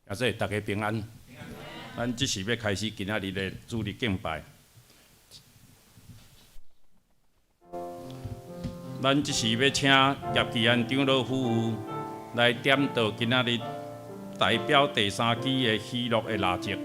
阿說大家平安。咱這時欲開始今仔日的主日敬拜。咱這時欲請葉基安長老夫婦來點著今仔日代表第三支的喜樂的蠟燭。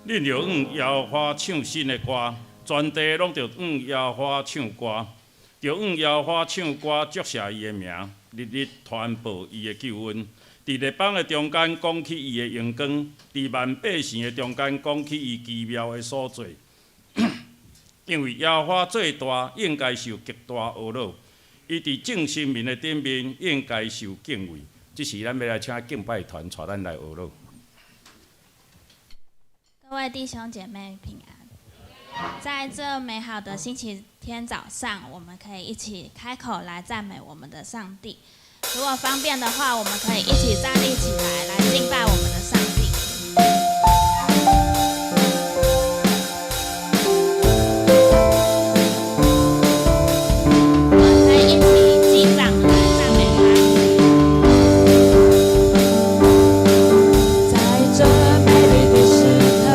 恁著向耶和華唱新的歌，全地攏著向耶和華唱歌，著向耶和華唱歌，祝謝伊的名，日日傳報伊的救恩。佇列邦的中間講起伊的榮光，佇萬百姓的中間講起伊奇妙的所做。因為耶和華做大，應該受極大呵咾；伊佇眾神明的頂面，應該受敬畏。這時，咱欲來請敬拜團帶咱來呵咾。各位弟兄姐妹平安，在這美好的星期天早上，我們可以一起開口來讚美我們的上帝。如果方便的話，我們可以一起站立起來，來敬拜我們的上帝。我們可以一起擊掌來讚美他。在這美麗的時刻，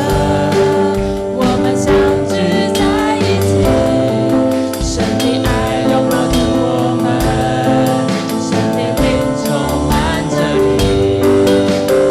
我們相聚在一起，神的愛擁抱着我們，神的靈充滿這裡，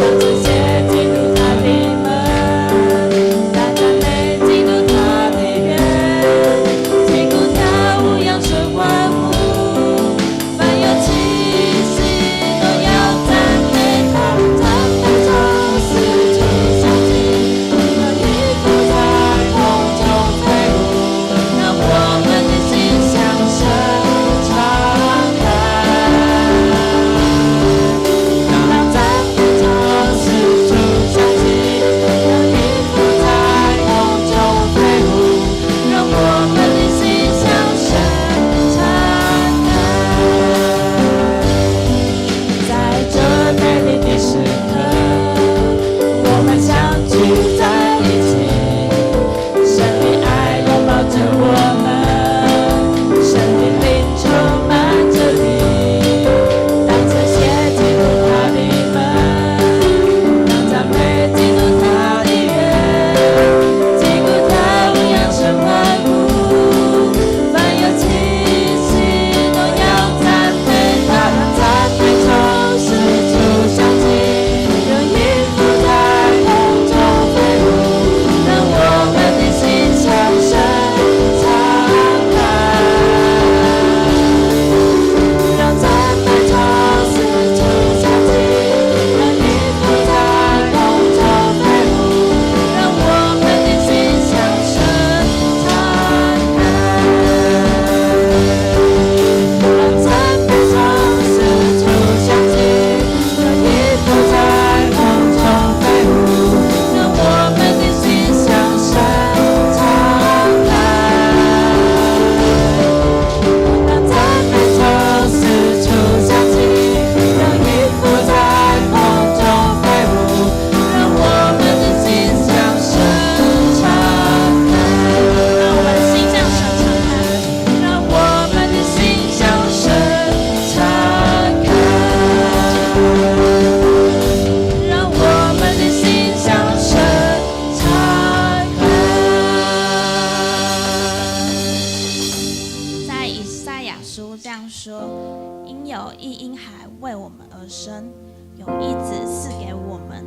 我們而生，有一子賜給我們，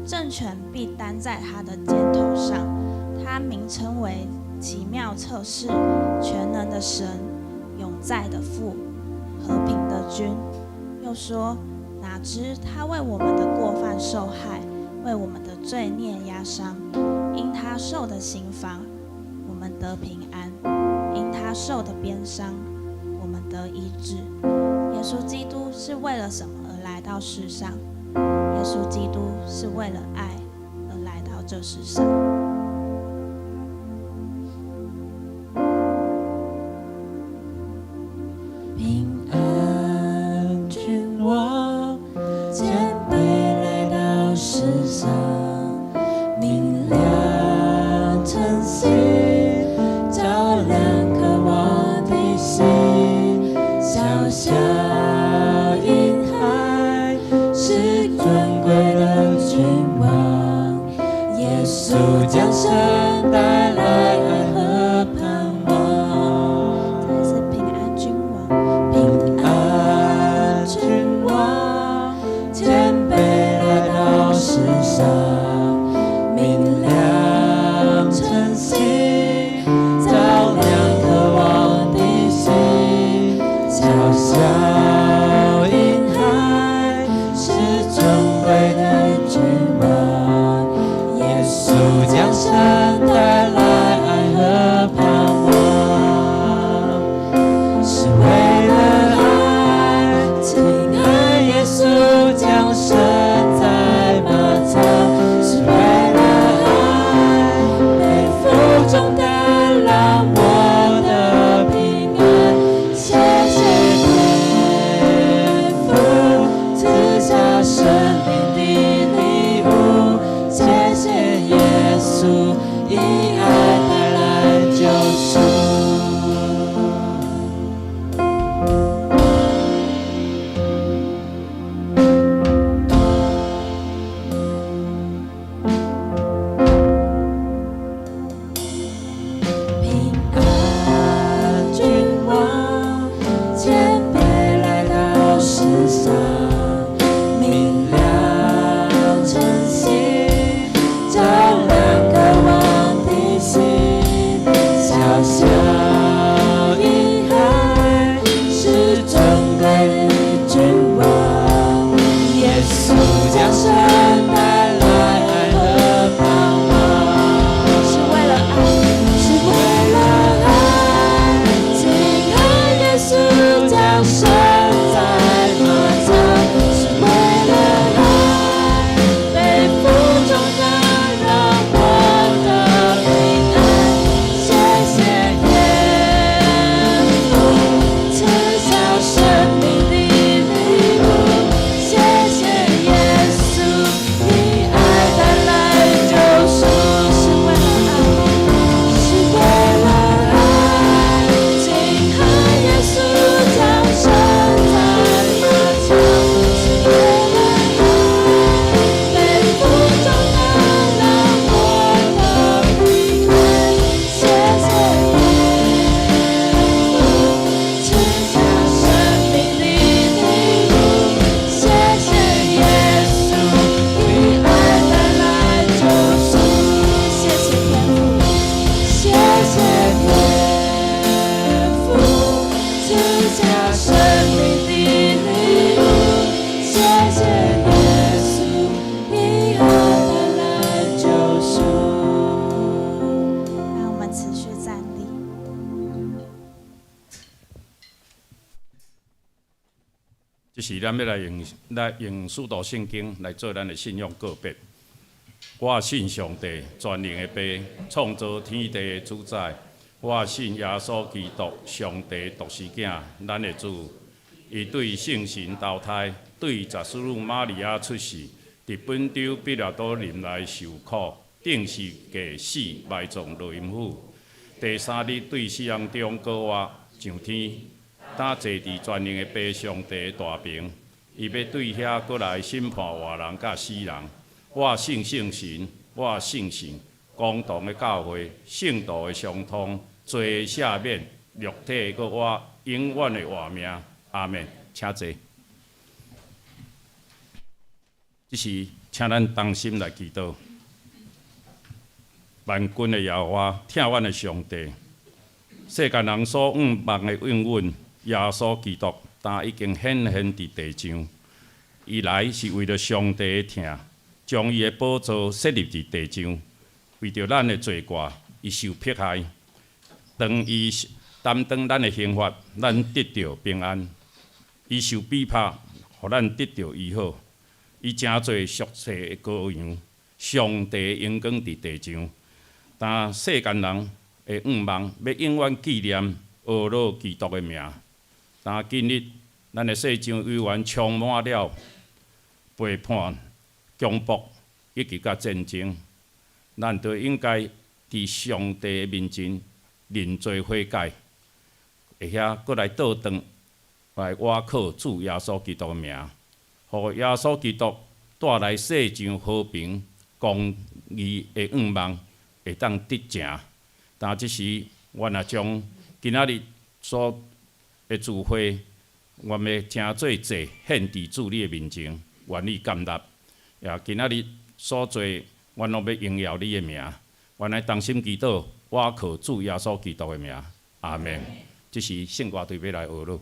政權必擔在他的肩頭上。他名稱為奇妙策士、全能的神、永在的父、和平的君。又說：哪知他為我們的過犯受害，為我們的罪孽壓傷。因他受的刑罰，我們得平安；因他受的鞭傷，我們得醫治。耶穌基督是為了什麼而來到世上？耶穌基督是為了愛而來到這世上。平安君王，謙卑來到世上，明亮晨星，照亮渴望的心，小小嬰孩是尊貴的君王，耶穌降生帶來愛和盼望。再一次平安君王，平安君王，謙卑來到世上，明亮晨星，照亮渴望的心，小小嬰孩是尊貴的君王，耶穌降生帶來愛和盼望。是為了愛，親愛耶穌降生在馬槽，是為了愛，背負重擔讓我得平安。謝謝天父賜下生命的禮物，謝謝耶穌以愛帶來救贖。平安君王，謙卑來到世上，明亮晨星，照亮渴望的心，小小嬰孩是尊貴的君王，耶穌降生帶來愛和盼望。是為了愛，是為了愛，親愛耶穌降生在馬槽，是為了愛，背負重擔讓我得平安。謝謝天父賜下生命的禮物，謝謝耶穌以愛帶來救贖，是為了愛，是為了愛，親愛耶穌降生在馬槽，是為了愛，背負重擔讓我得平安。謝謝天父賜下生命的禮物，謝謝耶穌以愛帶來救贖。謝謝天父，謝謝天父賜下生命的禮物，謝謝耶穌以愛帶來救贖。讓我們持續站立。這是咱欲來用使徒聖經來做咱的信仰告別。我信上帝，全能的父，創造天地的主宰。我信耶穌基督，上帝獨生囝，咱的主。伊對聖神投胎，對十四女瑪利亞出世，佇本丟彼拉多臨來受苦，釘十架死，埋葬落陰府。第三日對死人中復活，上天，擔坐佇全能的父上帝大爿。伊欲對遐閣來審判活人佮死人。我信聖神，我信聖公同的教會，聖徒的相通，罪的赦免，肉體的復活，永遠的活命。阿們，請坐。這時，請咱同心來祈禱。萬軍的耶和華，疼阮的上帝，世間人所向望的應允，耶穌基督，今已經顯現佇地上。伊來是為著上帝的疼，將伊的寶座設立佇地上，為著咱的罪過，伊受迫害。當伊擔當咱的刑罰，咱得著平安；伊受逼迫，予咱得著醫好。伊成做贖罪的羔羊，上帝的榮光佇地上。但世間人的向望，欲永遠紀念呵咾基督的名。但今日，咱的世上猶原充滿了背叛、強暴以及佮戰爭，咱都應該佇上帝的面前認罪悔改，會曉閣來倒轉來倚靠主耶穌基督的名，予耶穌基督帶來世上和平、公義的向望會當得成。但這時，阮也將今仔日所的聚會，願欲成做祭獻佇主你的面前，願意甘納。也今仔日所做，阮攏欲榮耀你的名。阮來同心祈禱，倚靠主耶穌基督的名，阿們。這時聖歌隊欲來呵咾。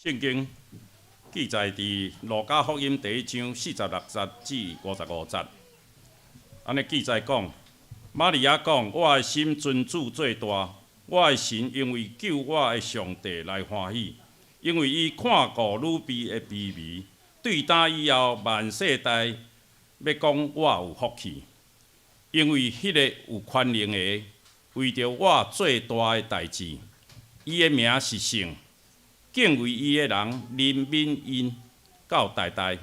聖經記載佇路加福音第一章46節至55節，按呢記載講，瑪利亞講：我的心尊主做大，我的神因為救我的上帝來歡喜，因為伊看顧女婢的卑微。對今以後萬世代欲講我有福氣，因為彼個有權能的為著我做大的代誌，伊的名是聖，敬畏伊的人憐憫𪜶到代代。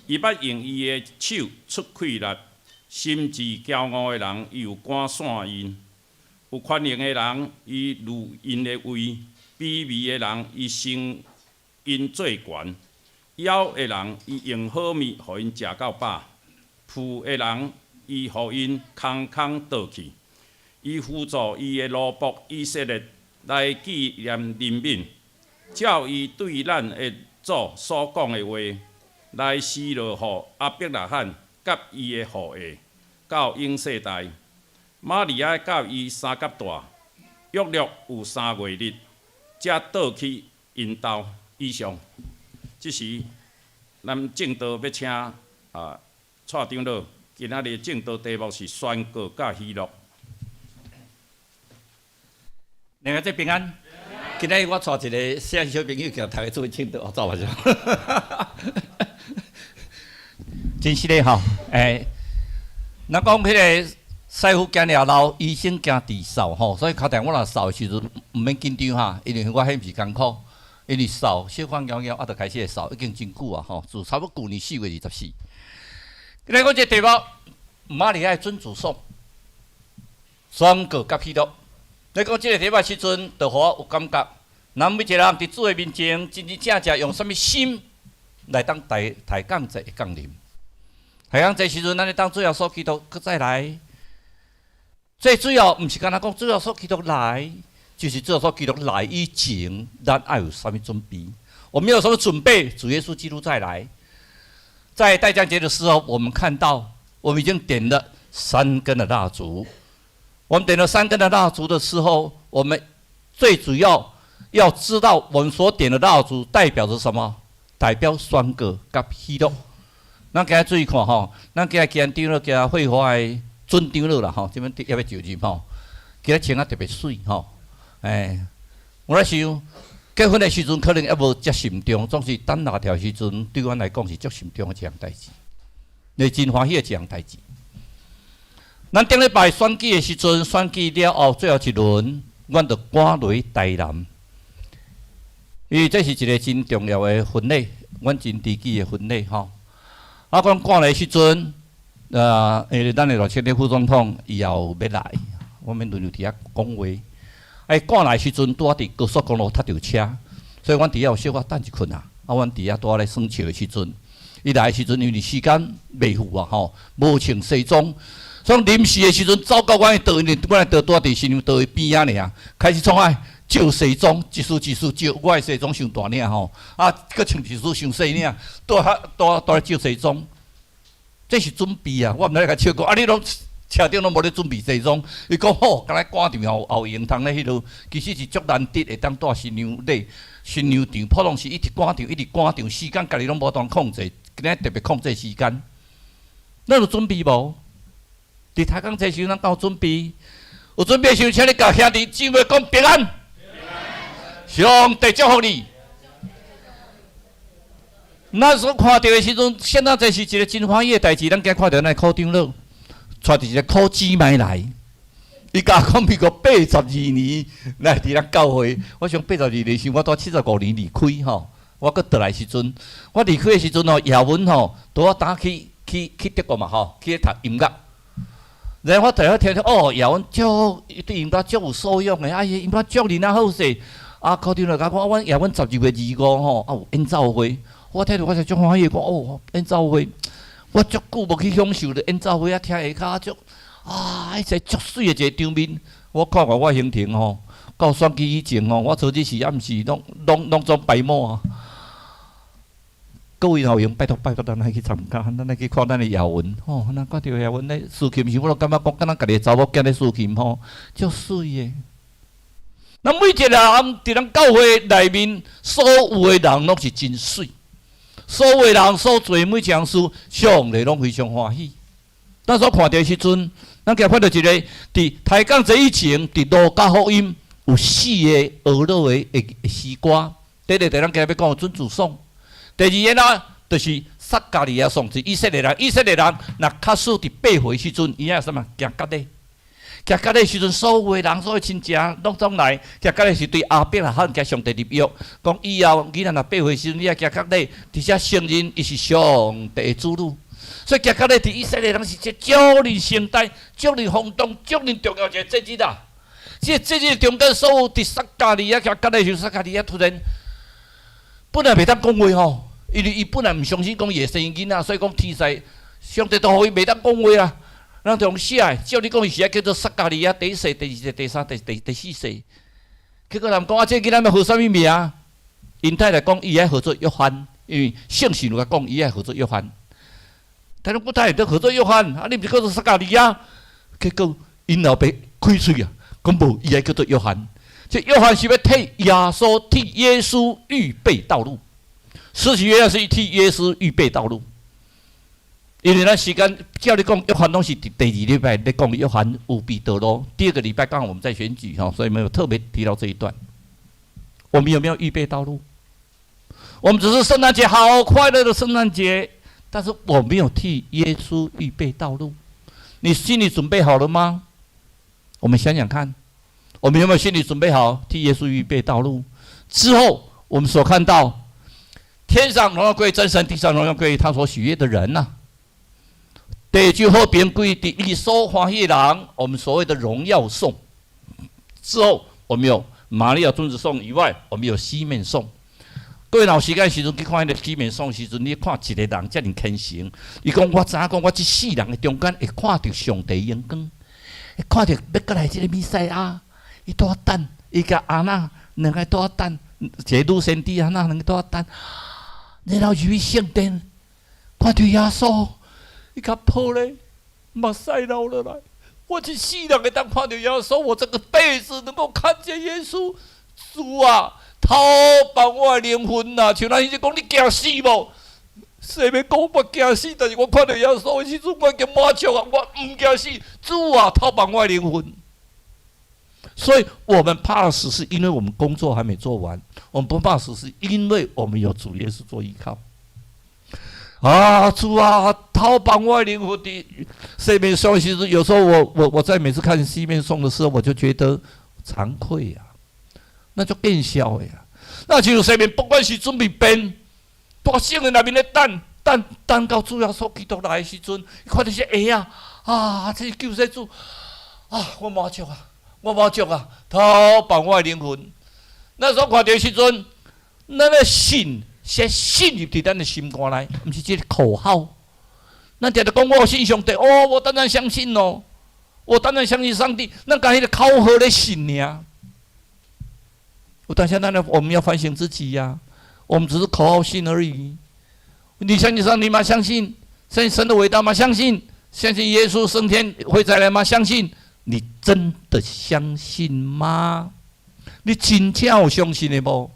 伊捌用伊的手出氣力，心志驕傲的人，伊有趕散𪜶；有權能的人，伊掠𪜶的位；卑微的人，伊升𪜶做懸。枵的人，伊用好物予𪜶食到飽；富的人，伊予𪜶空空倒去。伊扶助伊的奴僕以色列來紀念憐憫，照伊對咱的祖所講的話，來施落予亞伯拉罕佮伊的後裔到永世代。瑪利亞佮伊相佮蹛，約略有3月日，才倒去𪜶兜。以上，這時咱證道欲請啊蔡長老，今仔日證道題目是宣告佮喜樂。兩個節平安。今仔日我帶一個細小朋友共大家做證道，我走啊！真實的吼，欸，咱講彼个師傅驚掠老，醫生驚治嗽吼，所以較定我若嗽的時陣，毋免緊張哈，因為我彼毋是艱苦，因為嗽小可枵枵啊，就開始會嗽，已經真久啊吼，自差不多舊年4月24。今日講這個題目，瑪利亞的尊主頌，宣告佮喜樂。你講這個題目時陣，就予我有感覺，咱每一個人佇主的面前，真真正正用啥物心來當抬抬降節的降臨。抬降節時陣，咱會當主耶穌基督閣再來。最主要毋是干焦講主耶穌基督來，就是主耶穌基督來以前，咱愛有啥物準備？我們有什麼準備？主耶穌基督再來，在待降節的時候，我們看到我們已經點了三根的蠟燭。我們點了三根的蠟燭的時候，我們最主要要知道，我們所點的蠟燭代表着什麼？代表宣告佮喜樂。咱今日注意看吼，咱今日今日長老今日繪畫的準長老啦吼，這邊猶欲就任吼，今日穿啊特別媠吼，欸，我咧想結婚的時陣可能猶無遮慎重，總是等蠟條時陣，對阮來講是足慎重的一項代誌，是真歡喜的一項代誌。咱頂禮拜選舉的時陣，選舉了後最後一輪，阮就趕落台南，因為這是一個真重要的婚禮，阮真知己的婚禮吼。啊，講趕來時陣，因為咱的賴清德副總統伊也有欲來，我們輪流佇遐講話。啊，伊趕來時陣拄仔佇高速公路塞著車，所以阮佇遐有小可等一困啊。啊，阮佇遐拄仔咧耍笑的時陣，伊來的時陣因為時間袂赴啊吼，無穿西裝。所以臨時的時陣走到阮的桌，因為阮的桌拄仔佇新娘桌的邊仔爾，開始創啊借西裝，一束一束借，我的西裝傷大領吼，啊，閣穿一束傷細領，拄仔拄仔拄咧借西裝，這是準備啊！我毋知共笑講，啊，你攏車頂攏無咧準備西裝，伊講好，敢若趕場後後閒通咧彼落，其實是足難得會當帶新娘禮，新娘場，普通是一直趕場，一直趕場，時間家己攏無當控制，今日特別控制時間，咱有準備無？佇抬槓節時陣，咱敢有準備？有準備的時陣，請你共兄弟姊妹講平安。上帝祝福你。咱所看著的時陣，聖誕節是一個真歡喜的代誌。咱今看著咱的苦長老，帶著一個苦姊妹來。伊共我講，民國82年來佇咱教會。我想82年時，我拄75年離開吼，我閣倒來時陣，我離開的時陣吼，葉文吼，拄仔當去去去德國嘛吼，去讀音樂。然後我突然聽著哦，葉文足對音樂足有素養的，啊，伊音樂足爾仔好勢。啊，苦長老共我講，阮葉文12月25吼，啊有演奏會。我聽著我才足歡喜，講哦，演奏會，我足久無去享受著演奏會啊，聽下跤足啊，彼個足媠的一個場面。我看看我行程吼，到選舉以前吼，我初日時暗時攏攏攏總排滿啊。各位老友，拜託拜託，咱愛去參加，咱愛去看咱的葉文吼。咱看著葉文咧司琴時，我攏感覺講，敢若家己的查某囝咧司琴吼，足媠的。咱每一個人佇咱教會內面，所有的人攏是真媠，所有的人所做的每一項事，上帝攏非常歡喜。咱所看著的時陣，咱今看著一个佇抬槓節以前，佇路加福音有四个呵咾的詩歌。第一个，咱今日欲講的准子頌；第二个呢，就是撒迦利亞頌，是以色列人。以色列人若假使佇8歲時陣，伊愛啥物？行割禮。行割禮時陣，所有的人，所有親戚攏總來。行割禮是對亞伯拉罕佮上帝立約，講以後囡仔若八歲時陣，你愛行割禮，而且承認伊是上帝的子女。所以行割禮佇以色列人是一個足爾盛大、足爾轟動、足爾重要一個節日啊！這個節日中間，所有佇撒迦利亞行割禮時，撒迦利亞突然本來袂當講話吼，因為伊本來毋相信講伊會生囡仔，所以講天使上帝都予伊袂當講話啊。咱就用寫的，照你講，伊是愛叫做撒迦利亞第一世、第二世、第三、第四世。結果人講啊，這個囡仔欲號啥物名？𪜶太太講，伊愛號做約翰，因為聖神有共講，伊愛號做約翰。但是我太太都號做約翰，啊，你毋是叫做撒迦利亞？結果𪜶老爸開喙啊，講無，伊愛叫做約翰。這約翰是欲替耶穌、替耶穌預備道路。施洗約翰是替耶穌預備道路。因為咱時間照你講，約翰攏是佇第二禮拜咧講約翰預備道路。第二個禮拜剛好我們在選舉吼，所以沒有特別提到這一段。我們有沒有預備道路？我們只是聖誕節好快樂的聖誕節，但是我沒有替耶穌預備道路。你心裡準備好了嗎？我們想想看，我們有沒有心裡準備好替耶穌預備道路？之後我們所看到，天上榮耀歸真神，地上榮耀歸他所喜悅的人吶。地就和平歸佇伊所歡喜的人，我們所謂的榮耀頌。之後，我們有瑪利亞尊子頌以外，我們有西面頌。各位若有時間時陣去看彼個西面頌時陣，你看一個人遮爾虔誠，伊講我知影講我這世人的中間會看著上帝榮光，會看著欲過來這個彌賽亞，伊拄仔等，伊佮亞那兩个拄仔等，一個女先知亞那兩个拄仔等，然後入去聖殿，看著耶穌。伊共抱咧，目屎流落來。我這世人會當看著耶穌，我這個輩子能夠看見耶穌，主啊，偷放我的靈魂啊！像咱彼陣講，你驚死無？誰欲講我驚死？但是我看著耶穌的時陣，我已經滿足啊！我毋驚死，主啊，偷放我的靈魂。所以我們怕死，是因為我們工作還沒做完；我們不怕死，是因為我們有主耶穌做依靠。啊，主啊，偷放我的靈魂的西面頌，其實有時候我在每次看西面頌的時候，我就覺得慚愧啊，那就變小的呀。那就西面不管是準備變，大聖殿內面咧等等等到主耶穌基督來的時陣，看著這鞋仔啊，這是救世主啊，我滿足啊，我滿足啊，偷放我的靈魂。那時候看著時陣，咱的信。先信入佇咱的心肝內，毋是這個口號。咱定定講我信上帝，哦，我當然相信咯，我當然相信上帝。咱共彼個口號咧信爾。有當時咱我們要反省自己呀，我們只是口號信而已。你相信上帝嗎？相信，相信神的偉大嗎？相信，相信耶穌升天會再來嗎？相信。你真的相信嗎？你真正有相信的無？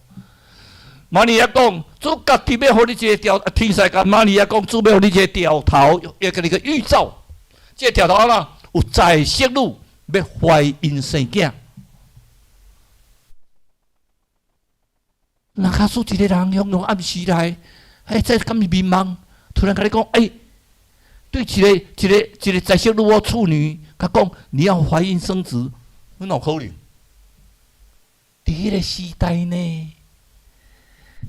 瑪利亞講，主家己欲予你一個兆，天使共瑪利亞講，主欲予你一個兆頭，欲予你個預兆。這個兆頭啦，有在室女欲懷孕生囝。若假使一個人用用暗時來，哎，這敢是眠夢？突然共你講，欸，對一個一個一個在室女或處女，共講你要懷孕生子，哪有可能？佇彼個時代呢？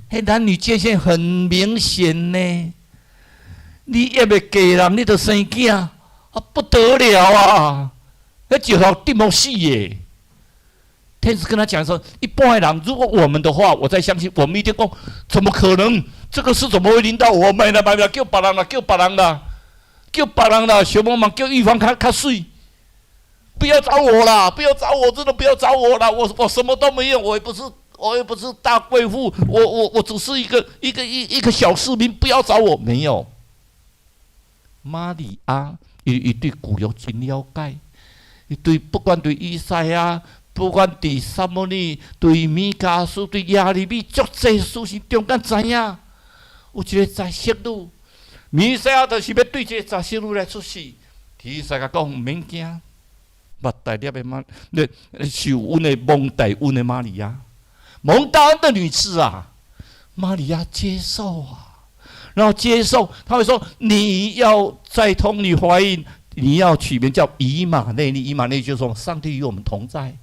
彼男女界限很明顯呢，你猶未嫁人，你就生囝，啊不得了啊！彼石頭釘予死的。天使跟他講說：一般的人，如果我們的話，我再相信，我們一定講，怎麼可能？這個事怎麼會臨到我？莫啦莫啦，叫別人啦，叫別人啦，叫別人啦，小魔嘛叫玉芳較較媠。不要找我啦！不要找我，真的不要找我啦！我什麼都沒有，我也不是。我又不是大貴婦，我只是一個一個一一個小市民，不要找我。沒有，瑪利亞，伊對舊約真了解，伊對不管對以賽亞，不管對撒母耳，對彌迦書，對耶利米，足濟書信中間知影，有一個在室女，彌賽亞就是欲對這個在室女來出世，佇天使共講毋免驚，目大粒的瑪，你受恩的蒙大恩的瑪利亞，蒙大恩的女子啊，瑪利亞接受啊，然後接受，他會說你要在童女懷孕，你要取名叫以馬內利，以馬內利就是說上帝與我們同在。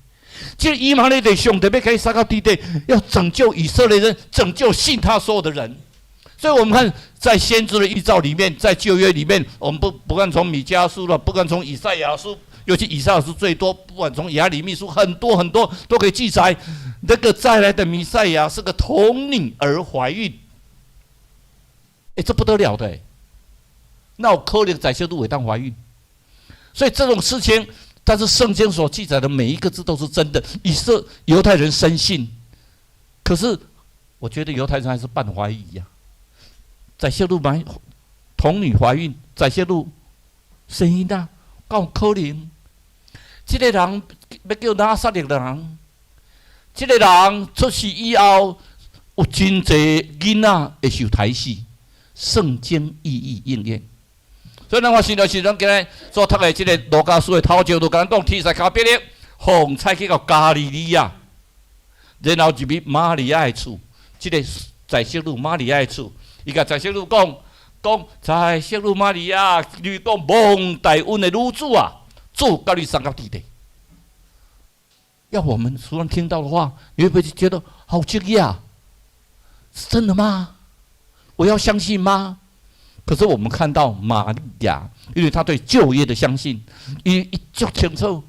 這以馬內利上帝欲共伊殺到地底，要拯救以色列人，拯救信他所有的人。所以，我們看在先知的預兆裡面，在舊約裡面，我們不管從米迦書了，不管從以賽亞書，尤其以賽亞書最多，不管從耶利米書，很多很多都可以記載，那個再來的彌賽亞是個童女而懷孕。哎，這不得了的，那有可能在聖女會當懷孕？所以這種事情，但是聖經所記載的每一個字都是真的。以色猶太人深信，可是我覺得猶太人還是半懷疑呀。在聖女懷童女懷孕，在聖女生囡仔，敢有可能？這個人欲叫拿撒勒的人，這個人出世以後，有真濟囡仔會受刣死。聖經一一應驗。所以，咱我想著時陣，今日所讀的這個路加書的頭前，就共咱講，天使共彼得奉差去到加利利亞，然後入去瑪利亞的厝，這個在聖女瑪利亞的厝。伊共在聖女講，講在聖女瑪利亞，你講蒙大恩的女子啊，主佮你送到地底。要我們突然聽到的話，你會不會覺得好驚訝？是真的嗎？我要相信嗎？可是我們看到瑪利亞，因為她對舊約的相信，伊伊足清楚，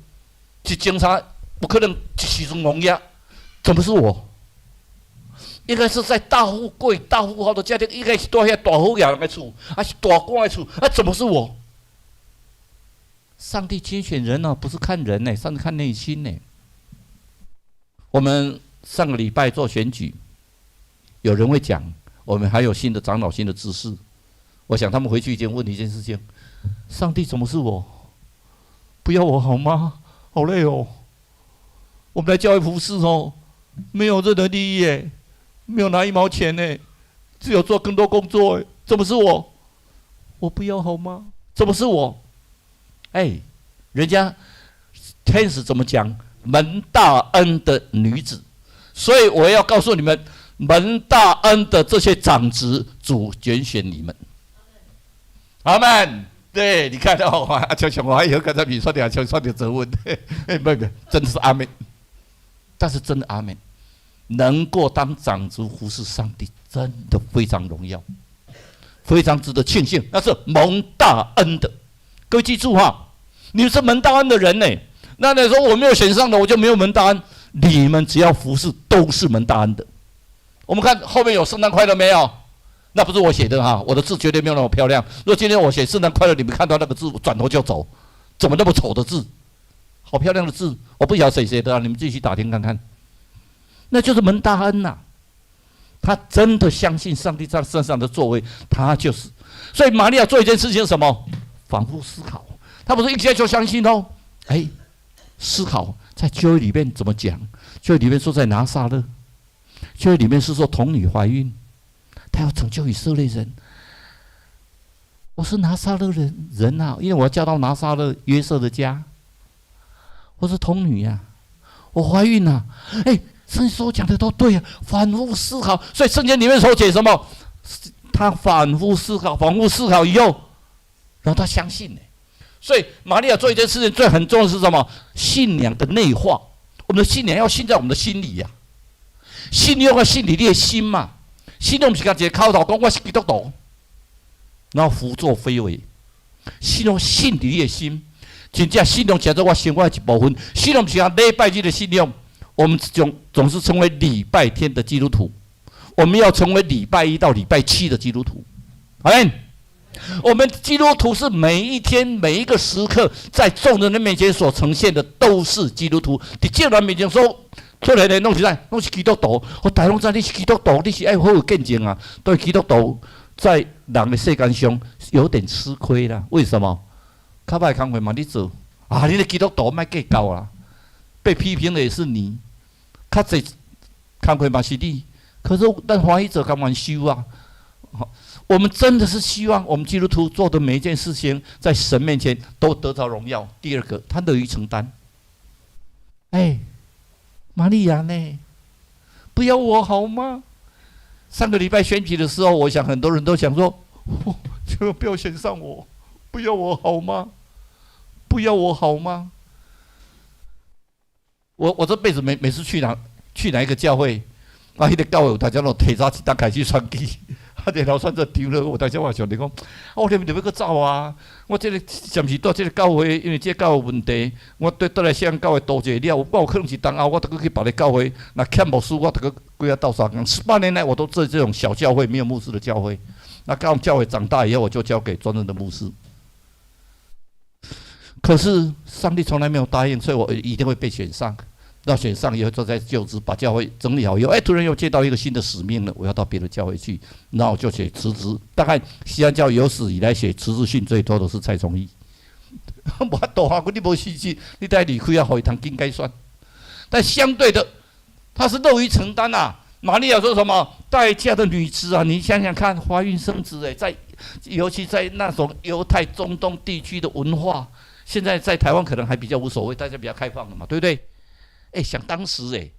一檢查不可能一時陣蒙壓，怎麼是我？應該是在大富貴、大富豪的家庭，應該是住遐大好額人的厝，還是大官的厝？啊，怎麼是我？上帝揀選人呢，不是看人呢，上帝看內心呢。我們上個禮拜做選舉，有人會講，我們還有新的長老、新的執事。我想他們回去已經問你一件事情：上帝怎麼是我？不要我好嗎？好累哦。我們來教會服侍哦，沒有任何利益耶，沒有拿一毛錢呢，只有做更多工作。怎麼是我？我不要好嗎？怎麼是我？哎，人家天使怎麼講？蒙大恩的女子，所以我要告訴你們，蒙大恩的這些長執，主揀選你們。阿門。對，你看到我，像像我還有剛才你說的，像說的責問，哎，不不，真的是阿門。但是真的阿門，能夠當長執服侍上帝，真的非常榮耀，非常值得慶幸，那是蒙大恩的。各位記住哈，你是蒙大恩的人呢。那你說我沒有選上的，我就沒有蒙大恩。你們只要服侍，都是蒙大恩的。我們看後面有聖誕快樂沒有？那不是我寫的哈，我的字絕對沒有那麼漂亮。如果今天我寫聖誕快樂，你們看到那個字，轉頭就走，怎麼那麼醜的字？好漂亮的字，我不曉得誰寫的啊，你們自己去打聽看看。那就是蒙大恩吶，他真的相信上帝在他身上的作為，他就是。所以瑪利亞做一件事情，什麼？反覆思考。他不是一下就相信哦，哎，思考在舊約裡面怎麼講？舊約裡面說在拿撒勒，舊約裡面是說童女懷孕，他要拯救以色列人。我是拿撒勒人人啊，因為我要嫁到拿撒勒約瑟的家。我是童女呀，我懷孕了。哎，聖經所講的都對啊，反覆思考。所以聖經裡面所寫什麼？他反覆思考，反覆思考以後，然後他相信呢。所以瑪利亞做一件事情最很重要的是什麼？信仰的內化。我們的信仰要信在我們的心裡呀，信仰要信佇你的心嘛。信仰毋是干一個口頭講我是基督徒，然後胡作非為。信仰信佇你的心，真正信仰成做我生活的一部分。信仰毋是講禮拜日的信仰，我們總是成為禮拜天的基督徒，我們要成為禮拜一到禮拜七的基督徒。阿們。我們基督徒是每一天每一個時刻，在眾人的面前所呈現的都是基督徒。佇眾人面前所出來的攏是啥？攏是基督徒。我大家攏知你是基督徒，你是愛好有見證啊。對基督徒在人的世間上有點吃虧啦。為什麼？較歹工課嘛，你做啊？你的基督徒莫計較啦。被批評的也是你，較濟工課嘛是你。可是咱歡喜做甘願受啊。我們真的是希望我們基督徒做的每一件事情，在神面前都得到榮耀。第二個，他樂於承擔。哎，瑪利亞呢？不要我好嗎？上個禮拜選舉的時候，我想很多人都想說，千萬不要選上我，不要我好嗎？不要我好嗎？我這輩子每次去哪一個教會，啊，彼個教會有大家攏提早一冬開始選舉，啊，然後選做長老，有當時我想你講，我連著欲閣走啊！我這個暫時蹛這個教會，因為這個教會問題，我對倒來聖教會多一了，我有可能是冬後，我著閣去別个教會，若欠牧師，我著閣歸來鬥相共。18年來，我都做這種小教會，沒有牧師的教會。那剛教會長大以後，我就交給專任的牧師。可是上帝從來沒有答應，所以我一定會被選上。到選上以後，就在就職，把教會整理好以後，哎，突然又接到一個新的使命了，我要到別的教會去，然後我就寫辭職。大概錫安教有史以來寫辭職信最多的是蔡崇義。無法度啊，你無辭職，你得離開啊，予伊通緊改選。但相對的，他是樂於承擔啊。瑪利亞說什麼？待嫁的女子啊，你想想看，懷孕生子，哎，在尤其在那種猶太中東地區的文化，現在在台灣可能還比較無所謂，大家比較開放了嘛，對不對？哎，想當時哎，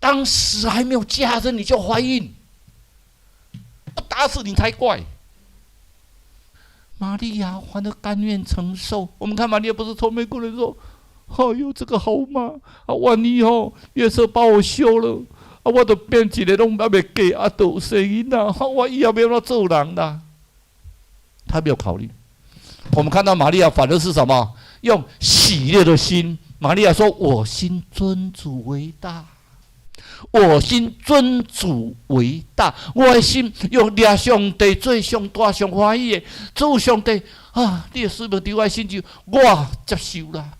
當時還沒有嫁人你就懷孕，不打死你才怪。瑪利亞反而甘願承受。我們看瑪利亞不是愁眉苦臉說：“哎呦，這個好嗎？啊，萬一哦，約瑟把我休了，啊，我都變一個攏猶未嫁，啊，都有生囡仔，我以後欲按怎做人啦？”他沒有考慮。我們看到瑪利亞反而是什麼？用喜樂的心。瑪利亞說：“我心尊主為大，我心尊主為大。我的心用掠上帝做上大上歡喜的，主上帝啊！你的使命佇我的身上，我接受啦。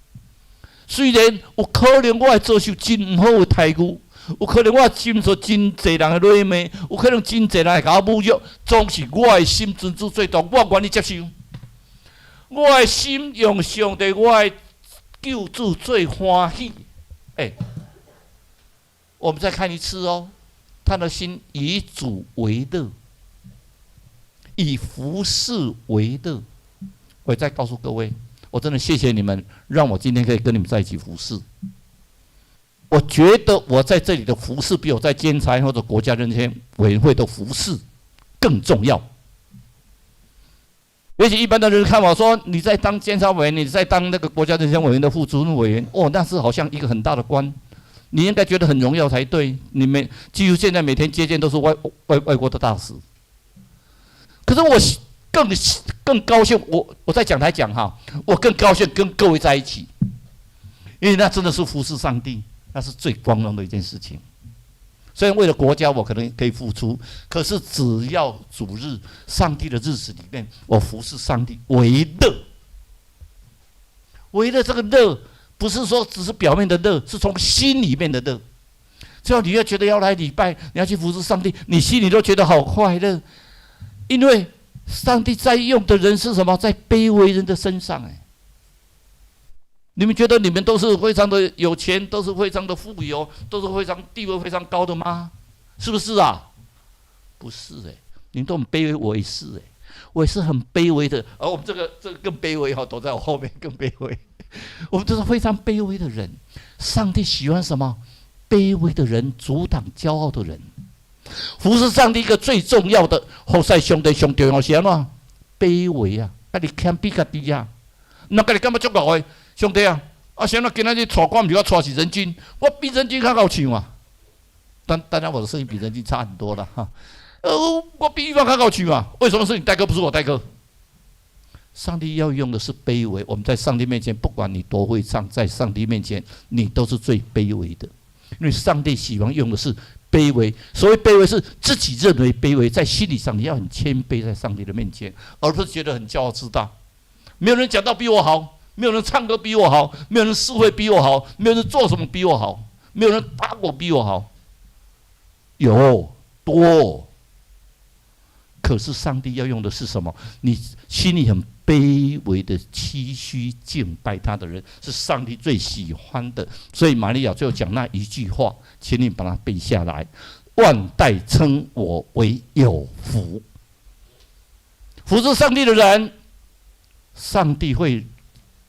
雖然有可能我會遭受真毋好的待遇，有可能我經受真濟人的謾罵，有可能真濟人會共我侮辱，總是我的心尊主最大，我願意接受。我的心用上帝，我的救主最歡喜。哎，我們再看一次哦，他的心以主為樂，以服侍為樂。我再告訴各位，我真的謝謝你們，讓我今天可以跟你們在一起服侍。我覺得我在這裡的服侍，比我在監察或者國家人權委員會的服侍更重要。也許一般的人看我說，你在當監察委員，你在當那個國家人權委員的副主任委員，哦，那是好像一個很大的官，你應該覺得很榮耀才對。你們幾乎現在每天接見都是外國的大使。可是我更高興，我在講台講哈，我更高興跟各位在一起，因為那真的是服侍上帝，那是最光榮的一件事情。雖然為了國家，我可能可以付出，可是只要主日、上帝的日子裡面，我服侍上帝為樂。為樂這個樂，不是說只是表面的樂，是從心裡面的樂。只要你要覺得要來禮拜，你要去服侍上帝，你心裡都覺得好快樂，因為上帝在用的人是什麼？在卑微人的身上。哎，你們覺得你們都是非常的有錢，都是非常的富有，都是非常地位非常高的嗎？是不是啊？不是哎，你們都很卑微，我也是哎，我也是很卑微的。而我們這個更卑微哈，躲在我後面更卑微。我們都是非常卑微的人。上帝喜歡什麼？卑微的人，阻擋驕傲的人。服侍上帝一個最重要的，服侍上帝上重要是按怎？卑微啊，家己謙卑家己啊。若家己感覺足𠢕的，上帝啊，啊，啥物今仔日帶我，毋是我帶是人君，我比人君較𠢕唱啊。當然我的聲音比人君差很多了哈。我比一方較𠢕唱啊。為什麼是你代歌，不是我代歌？上帝要用的是卑微。我們在上帝面前，不管你多會唱，在上帝面前，你都是最卑微的。因為上帝喜歡用的是卑微。所謂卑微，是自己認為卑微，在心理上你要很謙卑，在上帝的面前，而不是覺得很驕傲自大。沒有人講道比我好，沒有人唱歌比我好，沒有人侍會比我好，沒有人做什麼比我好，沒有人打鼓比我好。有多，可是上帝要用的是什麼？你心裡很卑微的謙虛敬拜他的人，是上帝最喜歡的。所以瑪利亞最後講那一句話，請你把它背下來。萬代稱我為有福。服侍上帝的人，上帝會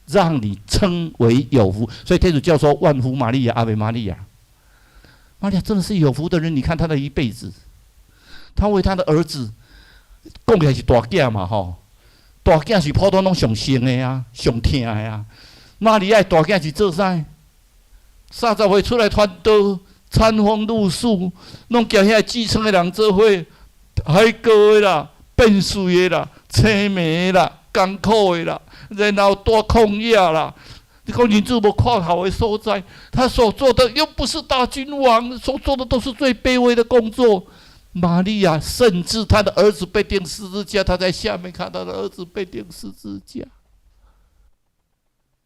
讓你稱為有福。所以天主教說萬福瑪利亞，阿維瑪利亞。瑪利亞真的是有福的人。你看他的一輩子，他為他的兒子，講起來是大囝嘛吼，大囝是普通攏上生的啊，上疼的啊。瑪利亞大囝是做啥？30歲出來傳道，餐風露宿，攏交遐基層的人做伙，海過的啦，變水的啦，青暝的啦，艱苦的啦，然後住曠野啦。你講人主無看好的所在，他所做的又不是大君王，所做的都是最卑微的工作。瑪利亞甚至他的兒子被釘十字架，他在下面看他的兒子被釘十字架。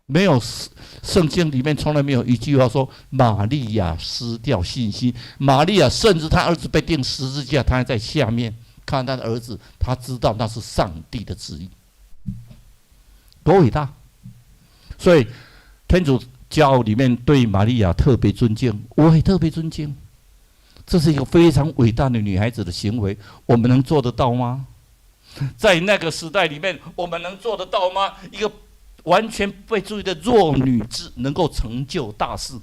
沒有，聖經裡面從來沒有一句話說瑪利亞失掉信心。瑪利亞甚至他兒子被釘十字架，他還在下面看他的兒子，他知道那是上帝的旨意，多偉大！所以天主教裡面對瑪利亞特別尊敬，我也特別尊敬。這是一個非常偉大的女孩子的行為，我們能做得到嗎？在那個時代裡面，我們能做得到嗎？一個完全被注意的弱女子能夠成就大事，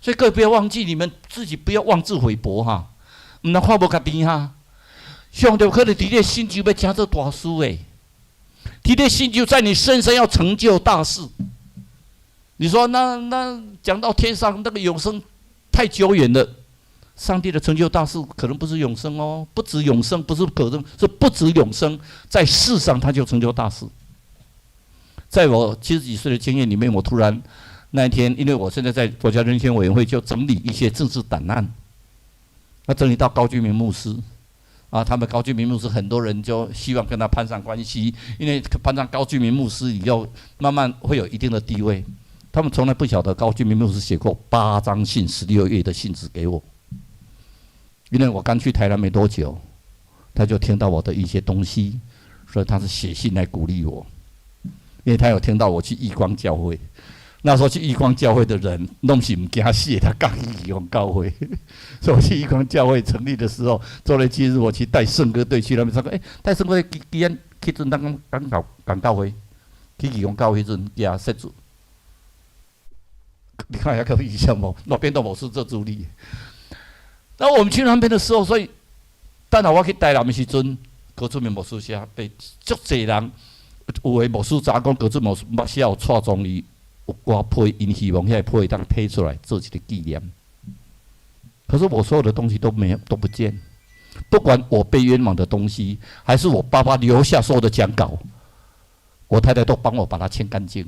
所以各位不要忘記，你們自己不要妄自菲薄哈，毋通看無家己哈。上帝可能佇你身上欲成做大事誒，佇你身上在你身上要成就大事。你說那講到天上那個永生太久遠了，上帝的成就大事可能不是永生哦，不止永生，不是可能，是不止永生，在世上他就成就大事。在我70幾歲的經驗裡面，我突然那一天，因為我現在在國家人權委員會就整理一些政治檔案，那整理到高俊明牧師，啊，他們高俊明牧師很多人就希望跟他攀上關係，因為攀上高俊明牧師以後，慢慢會有一定的地位。他們從來不曉得高俊明牧師寫過八張信、16頁的信紙給我，因為我剛去台南沒多久，他就聽到我的一些東西，所以他是寫信來鼓勵我。因為他有聽到我去義光教會，那時候去義光教會的人，攏是毋驚死，他敢去義光教會。所以我去義光教會成立的時候，做了今日我去帶聖歌隊去那邊唱歌，帶聖歌隊，既然彼陣咱講講教講教會，去義光教會彼陣，寄設主，你看下可以像無？那邊都無是做助理。那我們去那邊的時候，所以等下我去台南的時陣，高俊明牧師寫被足濟人。有的牧師知影講高俊牧師有帶裝伊有寡批，𪜶希望遐個批當提出來做一個紀念。可是我所有的東西都沒有，都不見。不管我被冤枉的東西，還是我爸爸留下所有的講稿，我太太都幫我把它清乾淨，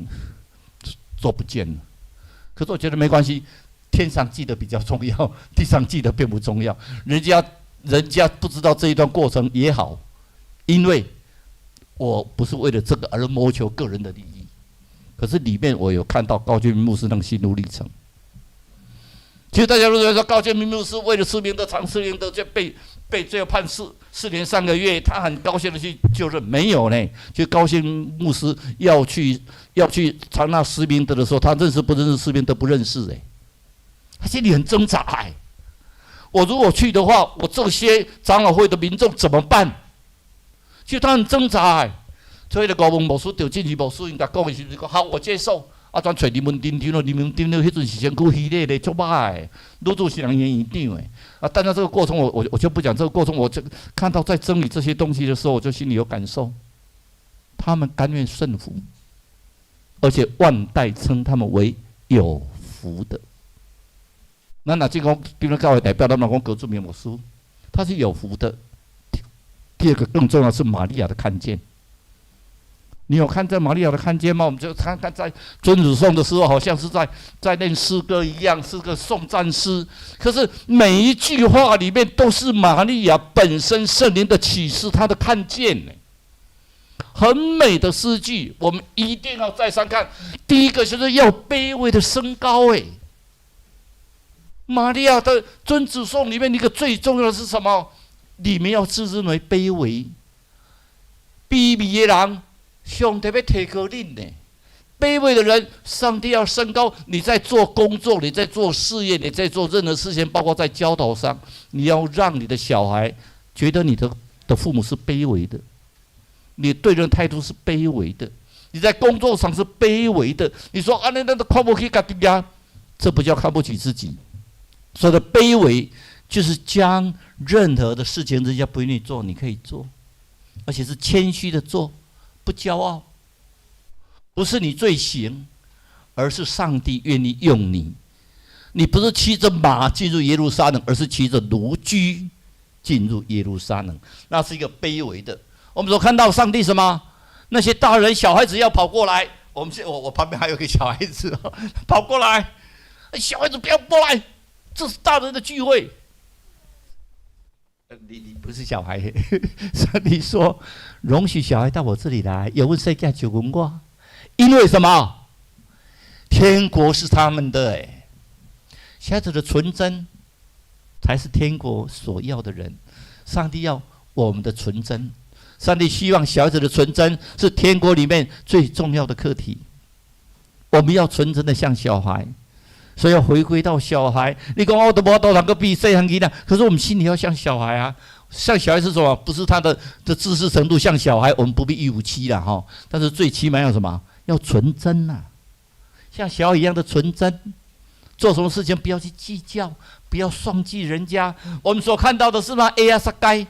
都不見了。可是我覺得沒關係，天上記得比較重要，地上記得並不重要。人家不知道這一段過程也好，因為我不是為了這個而謀求個人的利益，可是裡面我有看到高俊明牧師那個心路歷程。其實大家都在說高俊明牧師為了施明德、常施明德就被最後判4年3個月，他很高興的去就任，沒有呢。就高俊牧師要去參納施明德的時候，他認識不認識施明德？不認識哎，他心裡很掙扎哎。我如果去的話，我這些長老會的民眾怎麼辦？就他很掙扎哎，所以咧，高文牧師、趙進士牧師，𪜶共講的時陣講好，我接受。啊，轉揣林文丁長咯，林文丁長彼陣是身軀虛咧咧，足歹的，女主是人院長的。啊，但是這個過程我，我就不講這個過程，我就看到在整理這些東西的時候，我就心裡有感受。他們甘願順服，而且萬代稱他們為有福的。那若這講，比如教會代表，咱嘛講高俊明牧師，他是有福的。第二個更重要是瑪利亞的看見，你有看見瑪利亞的看見嗎？我們就看看在尊主頌的時候，好像是在念詩歌一樣，是個頌讚詩。可是每一句話裡面都是瑪利亞本身聖靈的啟示，她的看見呢，很美的詩句，我們一定要再三看。第一個就是要卑微的升高，哎，瑪利亞的尊主頌裡面一個最重要的是什麼？你們要自認為卑微，卑微的人，上帝欲提高恁呢。卑微的人，上帝要升高。你在做工作，你在做事业，你在做任何事情，包括在教导上，你要让你的小孩觉得你的父母是卑微的，你对人态度是卑微的，你在工作上是卑微的。你说啊，那看不起家己啊，这不叫看不起自己。说的卑微，就是将任何的事情人家不愿意做，你可以做，而且是谦虚的做，不骄傲。不是你最行，而是上帝愿意用你。你不是骑着马进入耶路撒冷，而是骑着驢驹进入耶路撒冷。那是一个卑微的。我们所看到上帝什么？那些大人小孩子要跑过来，我们现我我旁边还有个小孩子跑过来，小孩子不要过来，这是大人的聚会。你不是小孩，上帝说容许小孩到我这里来，有问谁家九文过？因为什么？天国是他们的哎，小孩子的纯真才是天国所要的人。上帝要我们的纯真，上帝希望小孩子的纯真是天国里面最重要的课题。我们要纯真的像小孩，所以要回归到小孩。你講我都無多兩個比細漢囡仔，可是我們心裡要像小孩啊。像小孩是什麼？不是他的知識程度像小孩，我們不必157了哈。但是最起碼要什麼？要純真吶，像小孩一樣的純真。做什麼事情不要去計較，不要算計人家。我們所看到的是嗎？哎呀，撒該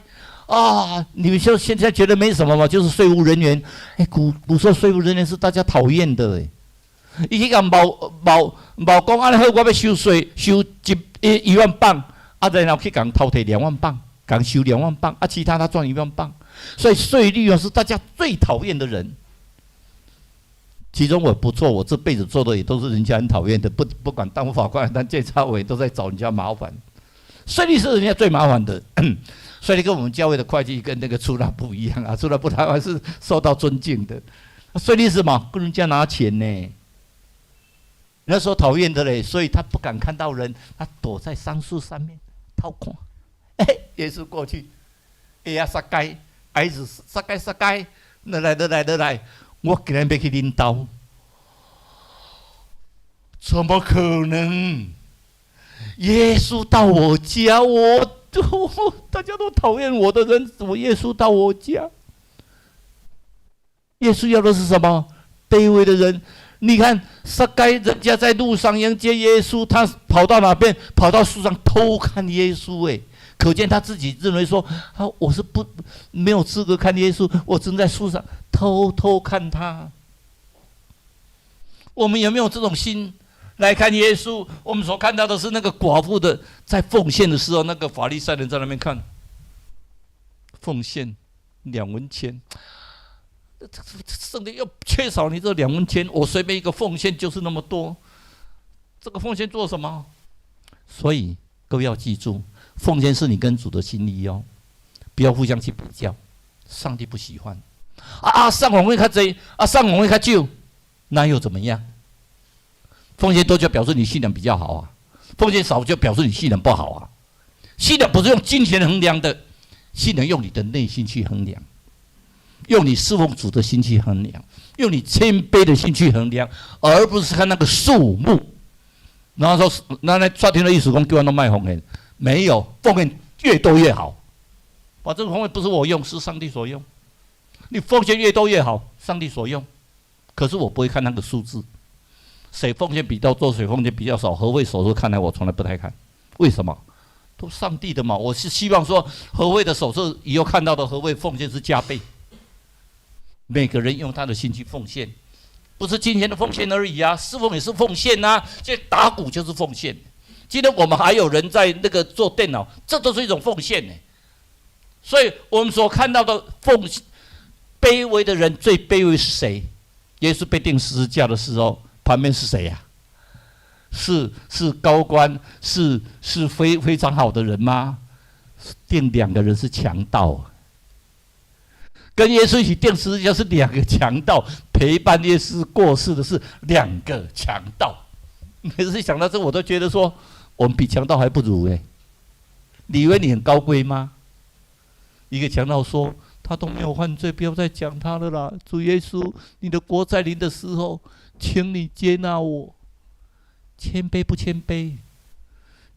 啊！你們就現在覺得沒什麼嘛？就是稅務人員。哎，古時候稅務人員是大家討厭的哎。伊去共冒冒冒講按呢好，我欲收稅，收一萬磅，啊，然後去共偷提兩萬磅，共收兩萬磅，啊，其他他賺1萬磅。所以稅吏啊是大家最討厭的人。其中我不做，我這輩子做的也都是人家很討厭的，不管當法官、當監察委，都在找人家麻煩。稅吏是人家最麻煩的，所以跟我們教會的會計跟那個出納不一樣啊，出納部他還是受到尊敬的。稅吏是什麼？跟人家拿錢呢。那時候討厭的嘞，所以他不敢看到人，他躲在桑樹上面偷看。哎，耶穌過去，哎呀，撒該，孩子，撒該撒該，來來來來來，我今日欲去恁兜，怎麼可能？耶穌到我家，我大家都討厭我的人，怎麼耶穌到我家？耶穌要的是什麼？卑微的人。你看，撒該人家在路上迎接耶穌，他跑到哪邊？跑到樹上偷看耶穌。哎，可見他自己認為說：啊，我是不沒有資格看耶穌，我正在樹上偷偷看他。我們有沒有這種心來看耶穌？我們所看到的是那個寡婦的在奉獻的時候，那個法利賽人在那邊看，奉獻2文錢。這聖殿又缺少你這兩文錢，我隨便一個奉獻就是那麼多，這個奉獻做什麼？所以各位要記住，奉獻是你跟主的心意哦，不要互相去比較，上帝不喜歡。啊，送奉獻較濟，啊，送奉獻較少，那又怎麼樣？奉獻多就表示你信仰比較好啊，奉獻少就表示你信仰不好啊。信仰不是用金錢衡量的，信仰用你的內心去衡量。用你侍奉主的心去衡量，用你謙卑的心去衡量，而不是看那個數目。然後說，那刷聽的意思講叫我攏莫奉獻，沒有，奉獻越多越好。把這個奉獻不是我用，是上帝所用。你奉獻越多越好，上帝所用。可是我不會看那個數字，誰奉獻比較多，誰奉獻比較少，和會手冊看來我從來不太看。為什麼？都上帝的嘛。我是希望說，和會的手冊以後看到的和會奉獻是加倍。每個人用他的心去奉獻，不是金錢的奉獻而已啊，侍奉也是奉獻啊，這打鼓就是奉獻。今天我們還有人在那個做電腦，這都是一種奉獻呢。所以我們所看到的奉卑微的人，最卑微是誰？耶穌被釘十字架的時候，旁邊是誰呀？是高官，是非常好的人嗎？釘兩個人是強盜。跟耶穌一起釘十字架是兩個強盜，陪伴耶穌過世的是兩個強盜。每次想到這，我都覺得說，我們比強盜還不如哎。你以為你很高貴嗎？一個強盜說，他都沒有犯罪，不要再講他了啦。主耶穌，你的國再臨的時候，請你接納我。謙卑不謙卑？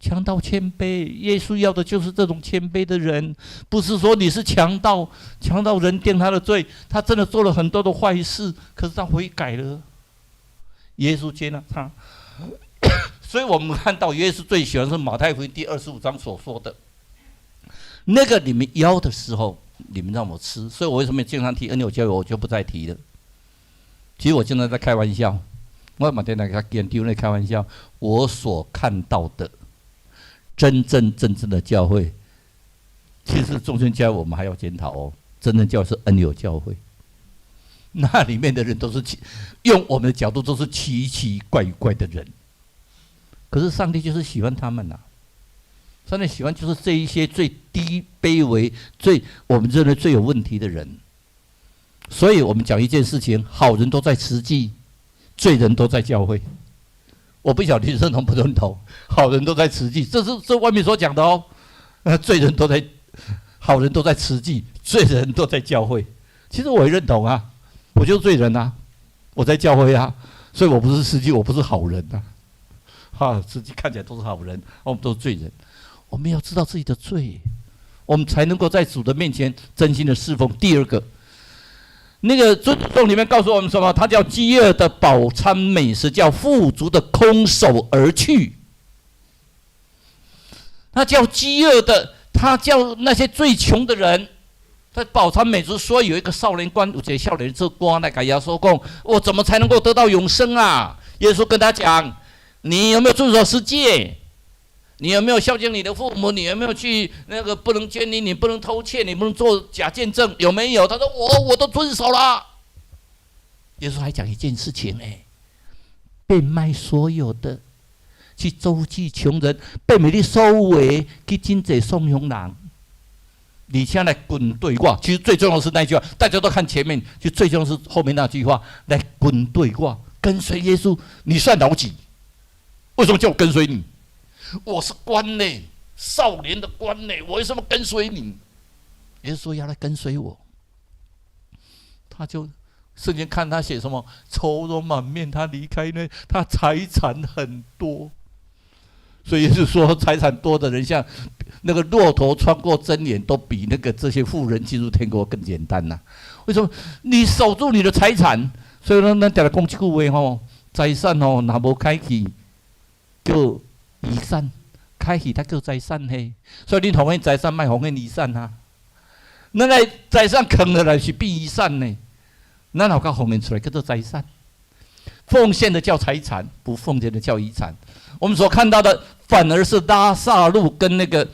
強盜謙卑，耶穌要的就是這種謙卑的人，不是說你是強盜，強盜人定他的罪，他真的做了很多的壞事，可是他悔改了，耶穌接納他。所以我們看到耶穌最喜歡是馬太福音第25章所說的，那個你們餓的時候，你們讓我吃。所以我為什麼經常提恩友教會，我就不再提了。其實我經常在開玩笑，我嘛定定共研究咧開玩笑，我所看到的真真正正的教會，其實中宣教會我們還要檢討哦。真正教會是恩友教會，那裡面的人都是奇，用我們的角度都是奇奇怪怪的人。可是上帝就是喜歡他們吶，上帝喜歡就是這一些最低卑微、最我們認為最有問題的人。所以我們講一件事情：好人都在慈濟，罪人都在教會。我不曉得你認同不認同？好人都在慈濟，這是這外面所講的哦。罪人都在，好人都在慈濟，罪人都在教會。其實我也認同啊，我就是罪人啊，我在教會啊，所以我不是慈濟，我不是好人啊。哈，慈濟看起來都是好人，我們都是罪人。我們要知道自己的罪，我們才能夠在主的面前真心的侍奉。第二個，那個尊頌裡面告訴我們什麼？他叫飢餓的飽餐美食，叫富足的空手而去。他叫飢餓的，他叫那些最窮的人，他飽餐美食。說有一個少年官，有一個少年做官來共耶穌講：我怎麼才能夠得到永生啊？耶穌跟他講：你有沒有遵守十誡？你有沒有孝敬你的父母？你有沒有去那個不能奸淫？你不能偷竊？你不能做假見證？有沒有？他說我都遵守了。耶穌還講一件事情呢，變賣所有的去周濟窮人，變賣你所有的去賑濟送窮人，而且來跟隨我。其實最重要的是那句話，大家都看前面，就最重要是後面那句話，來跟隨我，跟隨耶穌。你算老幾？為什麼叫我跟隨你？我是官呢，少年的官呢，我為什麼跟隨你？耶穌說要來跟隨我，他就聖經看他寫什麼，愁容滿面，他離開呢，他財產很多，所以是說財產多的人，像那個駱駝穿過針眼，都比那個這些富人進入天國更簡單吶。為什麼？你守住你的財產，所以呢，咱常常講這句話吼，財產吼，若無開去叫遺產，開去才叫財產嘿。所以你奉獻財產，莫奉獻遺產啊。咱來財產囥落來是變遺產呢。咱若較奉獻出來叫做財產，奉獻的叫財產，不奉獻的叫遺產。我們所看到的反而是拉撒路跟那個，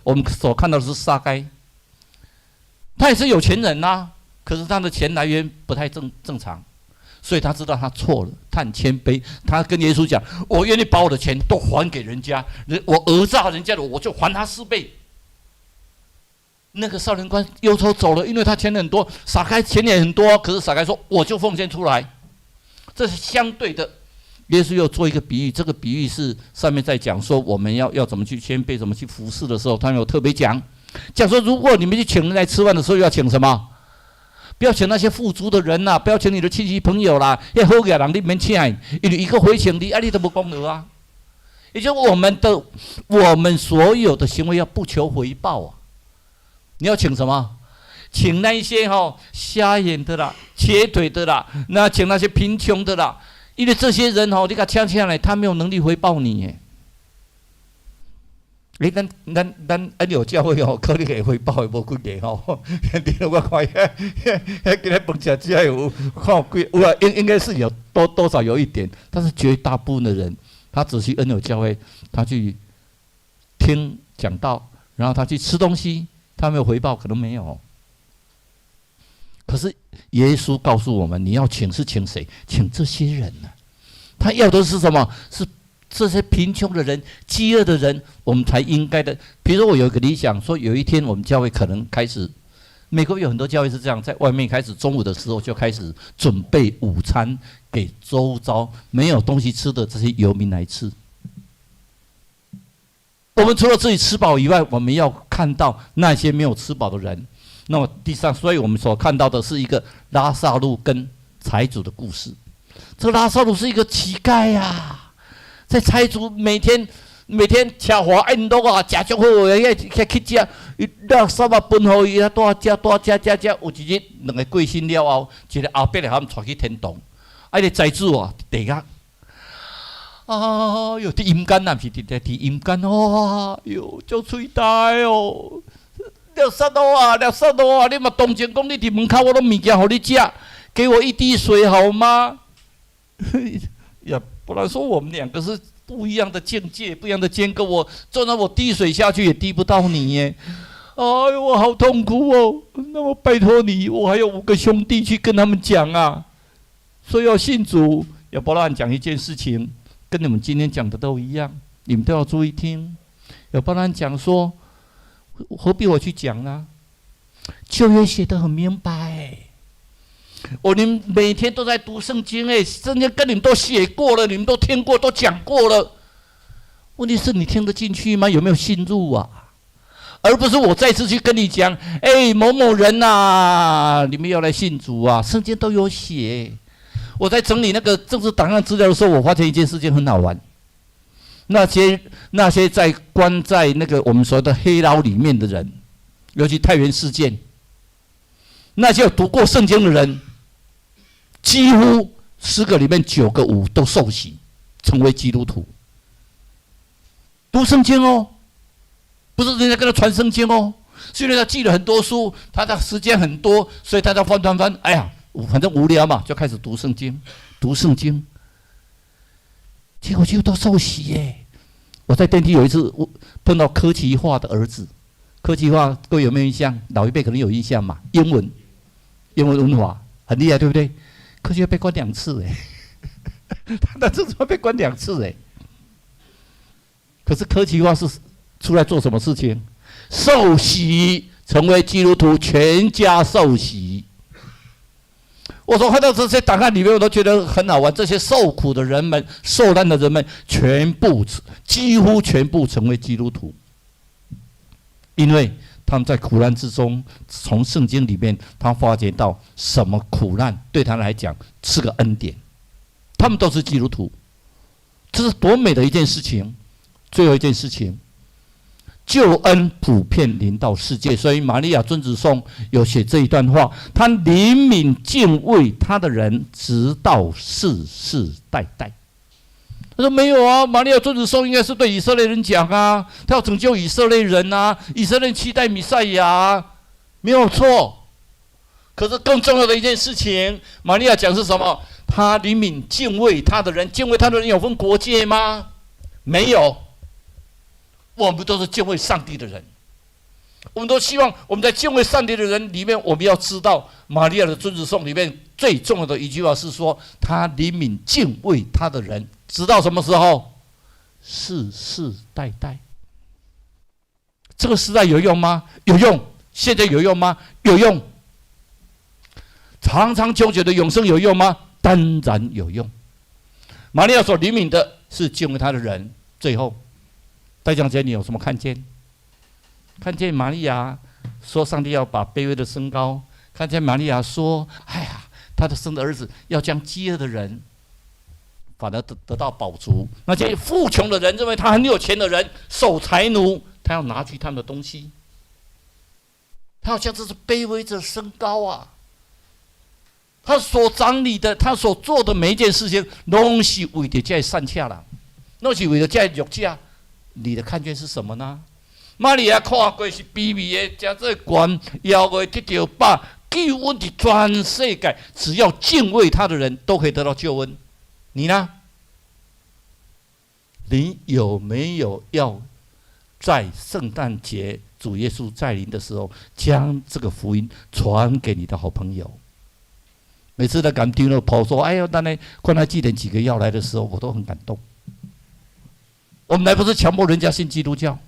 我們所看到的是撒該，他也是有錢人吶，可是他的錢來源不太正常，所以他知道他錯了，他很謙卑，他跟耶穌講：“我願意把我的錢都還給人家，我訛詐人家的，我就還他4倍。”那個少年官憂愁走了，因為他錢很多，撒該錢也很多，可是撒該說：“我就奉獻出來。”這是相對的。耶穌又做一個比喻，這個比喻是上面在講說我們要怎麼去謙卑，怎麼去服侍的時候，他有特別講，講說如果你們去請人來吃飯的時候，要請什麼？不要請那些富足的人吶，不要請你的親戚朋友啦，遐好額人你免請，因為伊閣回請你，啊，你都無功勞啊。也就是我們所有的行為要不求回報啊。你要請什麼？請那一些吼瞎眼的啦、瘸腿的啦，那請那些貧窮的啦，因為這些人吼，你共請來，他沒有能力回報你耶。欸，咱恩友教會吼，可能會回報的無幾个吼。你我看遐今日飯食只有看有幾有啊，應該是有多多少有一點，但是絕大部分的人，他只去恩友教會，他去聽講道，然後他去吃東西，他沒有回報，可能沒有。可是耶穌告訴我們，你要請是請誰？請這些人呢？他要的是什麼？是這些貧窮的人、飢餓的人，我們才應該的。比如說，我有一個理想，說有一天我們教會可能開始，美國有很多教會是這樣，在外面開始中午的時候就開始準備午餐給周遭沒有東西吃的這些遊民來吃。我們除了自己吃飽以外，我們要看到那些沒有吃飽的人。那麼第三，所以我們所看到的是一個拉撒路跟財主的故事。這拉撒路是一個乞丐呀，在財主每天每天奢華宴樂啊，食足好的，遐去食，伊垃圾啊分予伊啊，蹛食蹛食食食，有一日兩个過身了後，一个亞伯拉罕帶去天堂，啊，彼个財主啊，地獄，哎喲，佇陰間啊，毋是佇佇陰間，哇喲，足喙焦的哦！拉撒路啊，拉撒路啊，你嘛當真講你佇門口，我攏物件予你食，給我一滴水好嗎？也不然說我們兩個是不一樣的境界，不一樣的間隔。我就算我滴水下去也滴不到你耶！哎呦，我好痛苦哦！那麼拜託你，我還有五個兄弟去跟他們講啊，說要信主。亞伯拉罕講一件事情，跟你們今天講的都一樣，你們都要注意聽。亞伯拉罕講說，何必我去講呢？舊約寫得很明白。我你們每天都在讀聖經，哎，聖經跟你們都寫過了，你們都聽過，都講過了。問題是你聽得進去嗎？有沒有信入啊？而不是我再次去跟你講，哎，某某人吶，你們要來信主啊，聖經都有寫。我在整理那個政治檔案資料的時候，我發現一件事情很好玩。那些在關在那個我們說的黑牢裡面的人，尤其太原事件，那些有讀過聖經的人，幾乎10個裡面9個5都受洗，成為基督徒。讀聖經哦，不是人家跟他傳聖經哦，是因為他記了很多書，他的時間很多，所以他在翻翻翻，哎呀，反正無聊嘛，就開始讀聖經，讀聖經，結果就都受洗耶。我在電梯有一次，我碰到柯其華的兒子，柯其華各位有沒有印象？老一輩可能有印象嘛，英文文化很厲害，對不對？柯其華被關兩次哎，他的這次被關兩次哎。可是柯其華是出來做什麼事情？受洗成為基督徒，全家受洗。我說看到這些檔案裡面，我都覺得很好玩。這些受苦的人們、受難的人們，全部幾乎全部成為基督徒，因為他們在苦難之中，從聖經裡面他發覺到什麼苦難對他來講是個恩典。他們都是基督徒，這是多美的一件事情。最後一件事情，救恩普遍臨到世界，所以瑪利亞尊子頌有寫這一段話：他憐憫敬畏他的人，直到世世代代。他說沒有啊，瑪利亞尊子頌應該是對以色列人講啊，他要拯救以色列人啊，以色列期待彌賽亞，沒有錯。可是更重要的一件事情，瑪利亞講是什麼？他憐憫敬畏他的人，敬畏他的人有分國界嗎？沒有。我們都是敬畏上帝的人，我們都希望我們在敬畏上帝的人裡面，我們要知道瑪利亞的尊子頌裡面最重要的一句話是說：他憐憫敬畏他的人，直到什麼時候？世世代代。這個時代有用嗎？有用。現在有用嗎？有用。長長久久的永生有用嗎？當然有用。瑪利亞所憐憫的是敬畏他的人，最後。在講解，你有什麼看見？看見瑪利亞說上帝要把卑微的升高，看見瑪利亞說：“哎呀，她的生的兒子要將飢餓的人反而得到飽足。那些富窮的人認為他很有錢的人，守財奴，他要拿去他們的東西。他好像這是卑微者升高啊！他所掌理的，他所做的每一件事情，攏是為著這散赤人，攏是為著這弱者。你的看見是什麼呢？瑪利亞看過是卑微的，食這懸，猶會得著飽，救恩佇全世界，只要敬畏他的人都可以得到救恩。你呢？你有沒有要在聖誕節主耶穌再臨的時候，將這個福音傳給你的好朋友？每次在感聽到跑說：“哎呦，當年關愛記得幾個要來的時候，我都很感動。”我們來不是強迫人家信基督教，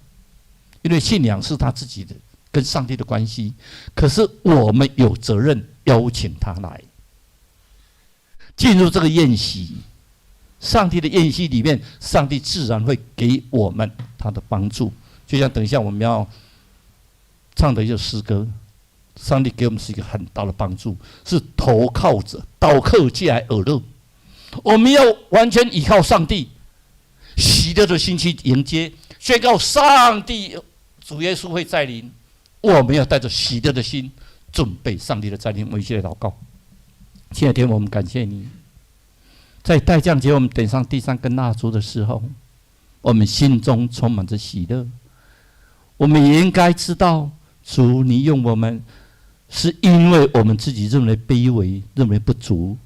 因為信仰是他自己的跟上帝的關係。可是我們有責任邀請他來進入這個宴席，上帝的宴席裡面，上帝自然會給我們他的幫助。就像等一下我們要唱的一首詩歌，上帝給我們是一個很大的幫助，是投靠者、投靠者的樂。我們要完全依靠上帝，喜樂的心去迎接，宣告上帝主耶穌會再臨。我們要帶着喜樂的心，準備上帝的再臨。我們一起來禱告。親愛的天父，我們感謝你，在待降節我們點上第三根蠟燭的時候，我們心中充滿着喜樂。我們也應該知道，主你用我們，是因為我們自己認為卑微，認為不足。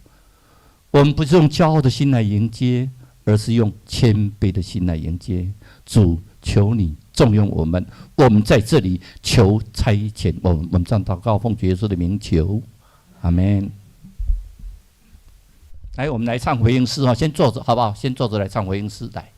我們不是用驕傲的心來迎接，而是用謙卑的心來迎接。主，求你重用我們，我們在這裡求差遣我們。我們這樣禱告，奉主耶穌的名求，阿門。來，我們來唱回應詩哈，先坐着好不好？先坐着來唱回應詩來。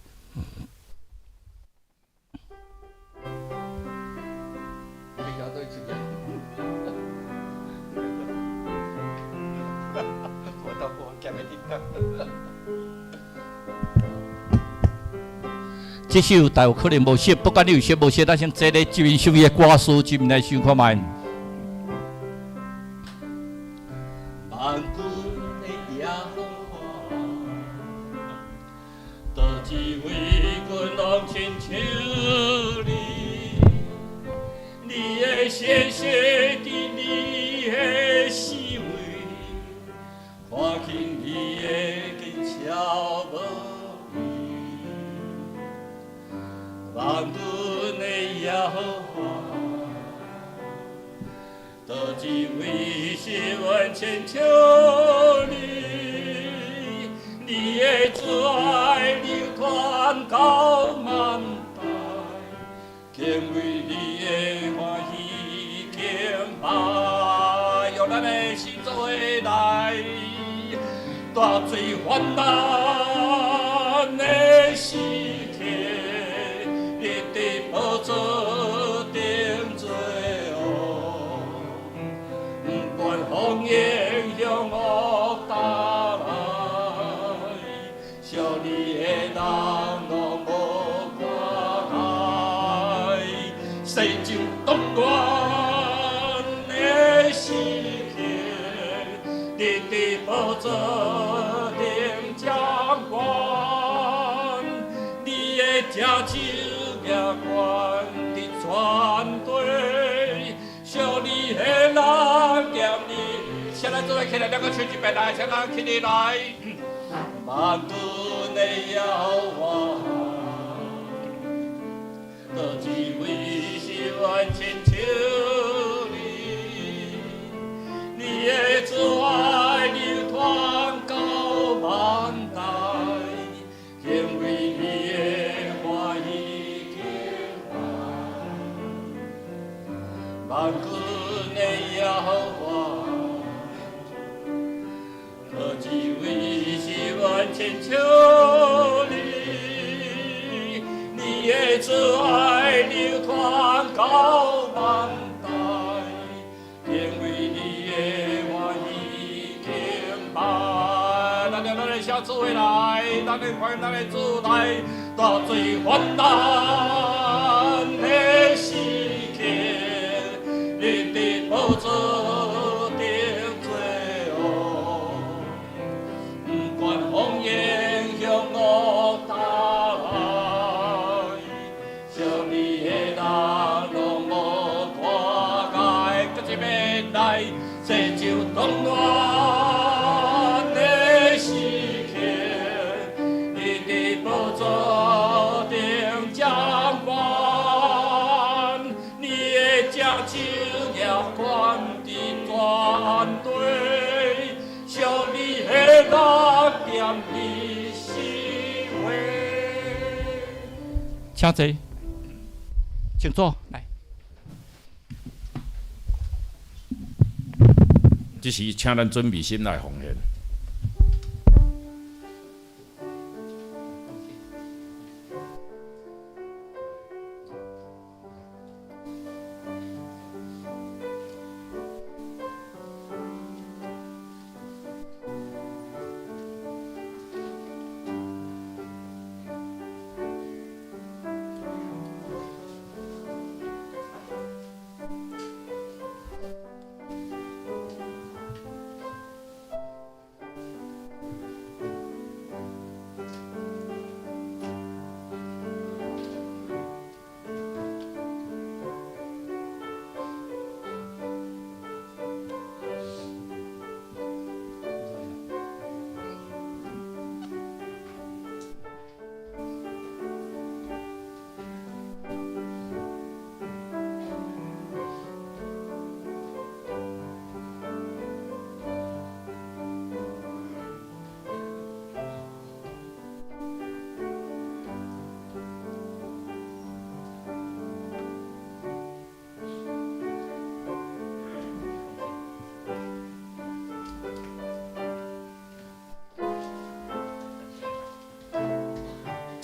這首大有可能無熟，不管你有熟無熟，咱先坐咧這邊首的歌詞，這邊來想看覓。萬軍的耶和華，佗一位君王親像你，你的鮮血佇你的四圍，看見你的技巧無比。萬軍的耶和華，佗一位是完親像你，你的慈愛流傳到萬代，敬畏你的歡喜敬拜，用咱的心做伙來，大水患難的時刻，你佇寶座頂做王，不管風言向惡打來，屬你的人攏無看開，世上動亂的時刻，你佇寶座頂掌權，你的正手握權佇全地，屬你的人踮你。現在做伙起來，兩個拳一邊來，請咱起來。萬軍的耶和華，佗一位是完親像你，你的慈愛流傳到萬代，敬畏你的歡喜敬拜。萬軍的耶和華，佗一位是完親像你，你的慈愛流傳到萬代，敬畏你的歡喜敬拜。咱的咱的小主回來，咱的歡迎咱的主來，大水患難的時刻，你佇寶座頂做王，不管風言向惡打來，屬你的人攏無看開，閣一遍來，世上動亂的時刻，你佇寶座頂掌權，你的正手握權佇全地，屬你的人踮佇四圍。請坐，請坐，來。這時請咱準備心來奉獻。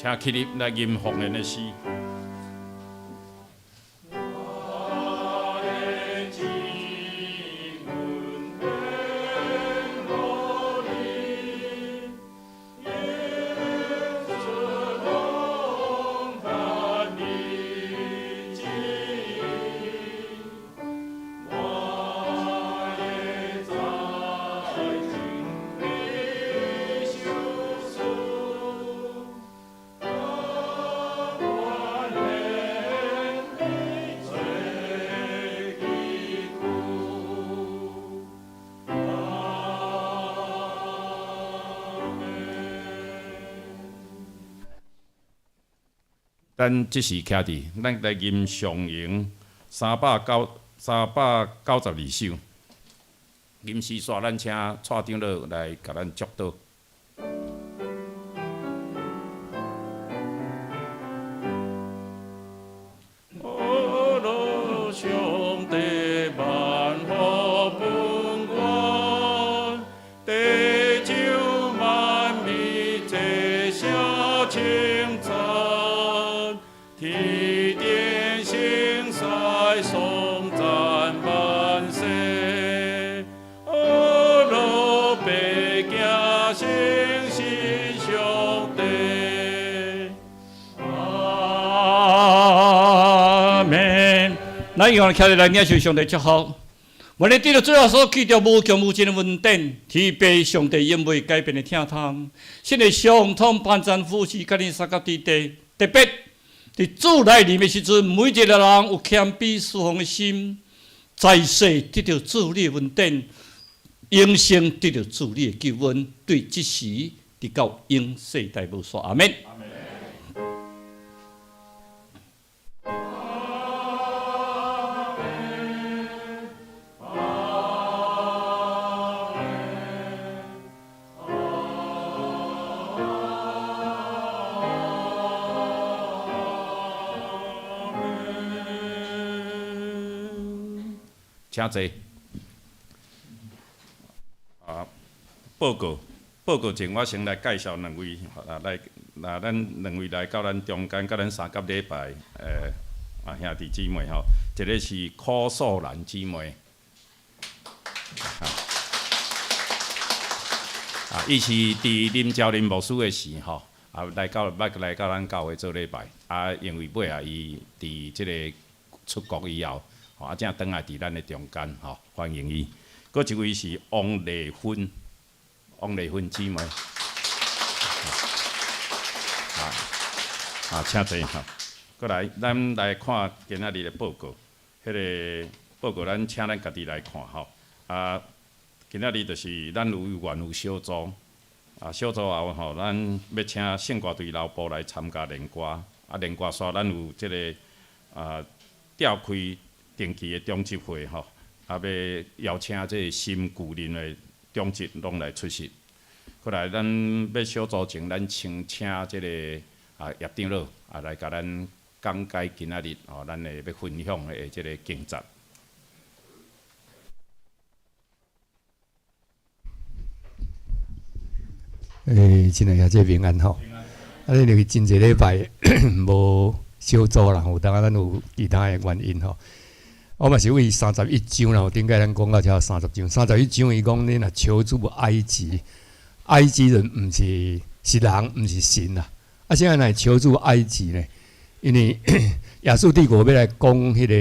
請起立來吟奉獻的詩。咱這時徛佇，咱來吟上詠392首。吟詩煞，咱請蔡長老來共咱祝禱。上帝萬福本源，地上萬民齊聲稱讚，天頂聖使頌讚萬世，阿羅百行誠信上帝。阿門。咱用來徛佇來領受上帝祝福。願你得著主耶穌基督無窮無盡的恩典，天父上帝永袂改變的疼痛，聖靈相通幫贊扶持，佮恁相佮佇地，特別佇主來臨的時陣，每一個人有謙卑侍奉的心，在世得著主你的恩典，永生得著主你的救恩，對這時直到永世代無煞。阿們。請坐。啊，報告，報告前，我先來介紹兩位，啊，來，啊，咱兩位來到咱中間，佮咱三甲禮拜，啊，兄弟姊妹吼，一个是柯素蘭姊妹，啊，伊是佇林昭林牧師的時吼，啊，來到，捌來到咱教會做禮拜，啊，因為尾仔伊佇這个出國以後。啊，正轉來佇咱的中間吼，歡迎伊。閣一位是王麗芬，王麗芬姊妹。啊，啊，請坐吼。閣來，咱來看今仔日的報告。彼个報告，咱請咱家己來看吼。啊，今仔日就是咱有原有小組，啊，小組後吼，咱欲請聖歌隊老部來參加練歌。啊，練歌煞咱有這个啊，召開定期的長執會吼，啊，欲邀請這个新舊任的長執攏來出席。閣來，咱欲小組前，咱先請這个啊葉長老啊來共咱講解今仔日吼，咱的欲分享的這个經節。親愛的兄弟平安吼！啊，因為真濟禮拜無小組啦，有當咱有其他的原因吼。我嘛是為三十一章啦，頂擺咱講到遮三十章，三十一章伊講你若求助埃及，埃及人毋是是人，毋是神啦。啊，啥人來求助埃及呢？因為亞述帝國欲來攻彼个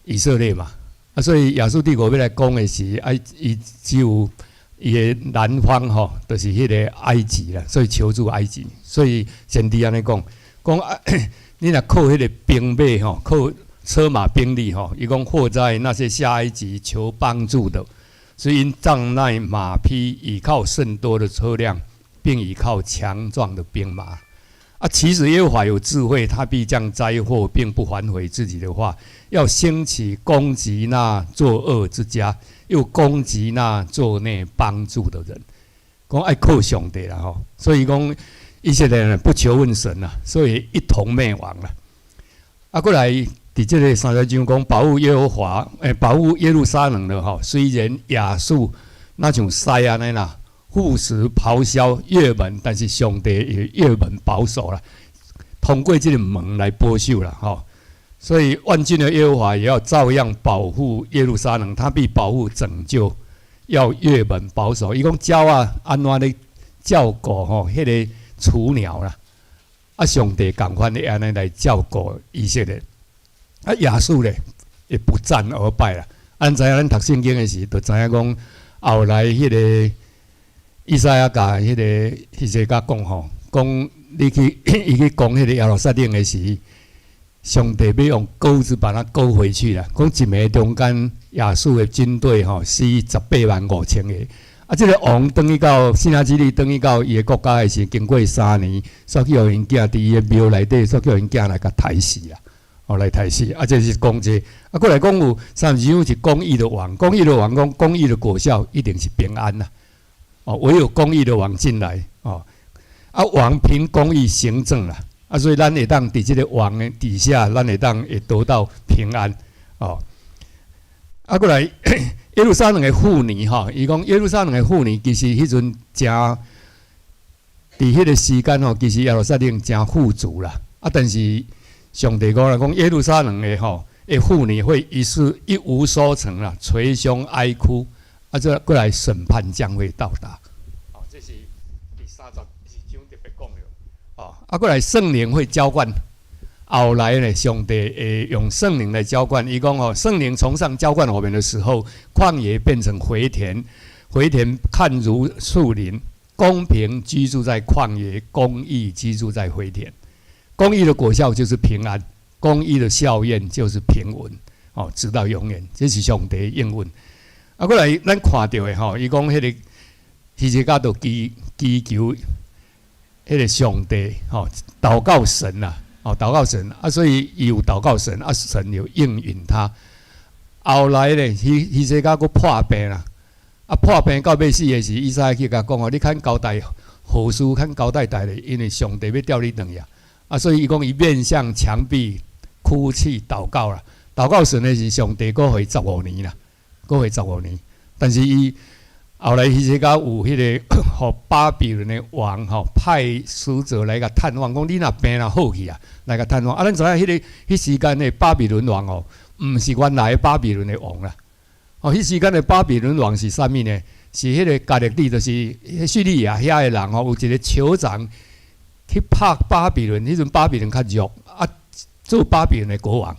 以色列嘛，啊，所以亞述帝國欲來攻的時，啊，伊只有伊的南方吼，就是彼个埃及啦，所以求助埃及。所以先知按呢講，講啊，你若靠彼个兵馬吼，靠車馬兵力吼，伊講禍哉那些下埃及求幫助的，是因仗賴馬匹，倚靠甚多的車輛，並倚靠強壯的兵馬。啊，其實耶和華有智慧，他必降災禍，並不反悔自己的話，要興起攻擊那作惡之家，又攻擊那作孽幫助的人。講愛靠上帝啦吼，所以講以色列人不求問神啊，所以一同滅亡啦。啊，閣來佇這个三十章講保護耶和華，保護耶路撒冷的吼，雖然亞述若像獅按呢啦，護石咆哮越門，但是上帝會越門保守啦，通過這个門來保守啦，吼。所以萬軍的耶和華也要照樣保護耶路撒冷，他必保護拯救，要越門保守。伊講鳥仔按怎咧照顧吼，彼个雛鳥啦，啊，上帝仝款的按呢來照顧以色列。啊，亞述咧會不戰而敗啦。咱知影咱讀聖經的時，就知影講後來彼个以賽亞共彼个希西家講吼，講你去伊去攻彼个耶路撒冷的時，上帝欲用鈎子把它鈎回去啦。講一暝中間，亞述的軍隊吼死185,000個。啊，這个王轉去到西拿基立轉去到伊的國家的時，經過3年，煞去予𪜶囝佇伊的廟內底，煞去予𪜶囝來共刣死啦。哦，來刣死。啊，這是講這個，啊，閣來講有32章是公義的王，公義的王講公義的果效一定是平安啦。哦，唯有公義的王進來，哦，啊，王憑公義行政啦，啊，所以咱會當佇這个王的底下，咱會當會得到平安，哦。啊，閣來耶路撒冷的婦女吼，伊講耶路撒冷的婦女其實彼陣誠佇彼个時間吼，其實耶路撒冷誠富足啦，啊，但是上帝講來講耶路撒冷的吼的婦女會一事一無所成啦，捶胸哀哭，啊，這過來審判將會到達。哦，這是第32章特別講的。哦，啊，閣來聖靈會澆灌。後來呢，上帝會用聖靈來澆灌。伊講吼，聖靈從上澆灌我們的時候，曠野變成肥田，肥田看如樹林，公平居住在曠野，公義居住在肥田。公義的果效就是平安，公義的效驗就是平穩，哦，直到永遠。這是上帝應允。啊，閣來咱看著的吼，伊講彼个希西家就祈祈求彼个上帝吼，禱告神啊，哦，禱告神啊，所以伊有禱告神啊，神有應允他。後來咧，希希西家閣破病啦，啊，破病到欲死的時，以賽亞去共講哦，你較交代後事，較交代代咧，因為上帝欲調你轉去啊。啊，所以伊講伊面向牆壁哭泣禱告啦，禱告神的時，上帝閣予伊十五年啦，閣予伊十五年。但是伊後來希西家有彼个予巴比倫的王吼派使者來共探望，講你若病若好去啊，來共探望。啊，咱知影彼个彼時間的巴比倫王哦，毋是原來巴比倫的王啦。哦，彼時間的巴比倫王是啥物呢？是彼个迦勒底，就是敘利亞遐的人吼，有一个酋長去拍巴比倫，彼陣巴比倫較弱，啊，做巴比倫的國王。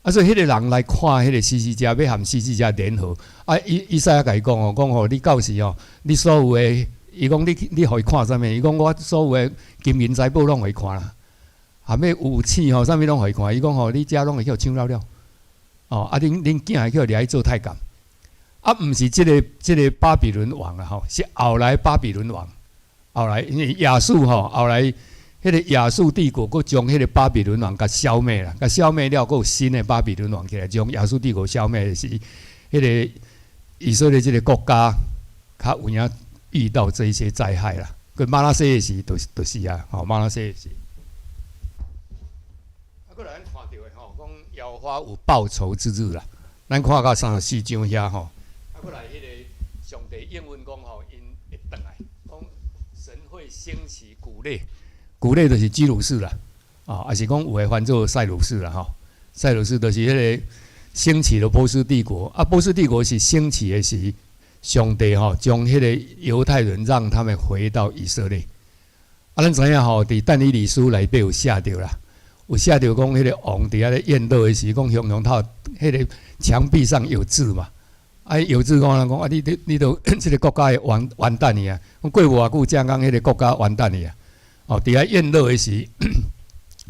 啊，所以彼个人來看彼个希西家，欲和希西家聯合。啊，以以賽亞共伊講哦，講吼，你到時哦，你所有的，伊講你你予伊看啥物？伊講我所有的金銀財寶攏予伊看啦，含欲武器吼，啥物攏予伊看。伊講吼，你遮攏會去予搶了了。哦，啊，恁恁囝會去掠去做太監。啊，毋是這个巴比倫王啊，吼，是後來巴比倫王。後來因為亞述吼，後來彼个亞述帝國閣將彼个巴比倫王共消滅啦，共消滅了，閣有新的巴比倫王起來，將亞述帝國消滅的時，彼个以色列這个國家較有影遇到這一些災害啦。佮瑪拿西的時，就是啊，吼，瑪拿西的時。啊，閣來咱看著的吼，講耶和華有報仇之日啦。咱看到34章遐吼，啊，閣來彼个上帝應允講吼，𪜶會轉來，講神會興起古列，古列就是居魯士啦，啊，抑是講有的翻做塞魯士啦，吼，塞魯士就是彼个興起的波斯帝國。啊，波斯帝國是興起的時，上帝吼將彼個猶太人讓他們回到以色列。啊，咱知影吼，佇但以理書內底有寫著啦，有寫著講彼个王佇遐咧宴樂的時，講雄雄頭彼个牆壁上有字嘛。啊，有字講人講啊，你你你都這个國家會完完蛋去啊！講過無偌久，正講彼个國家完蛋去啊！哦，佇遐宴樂的時，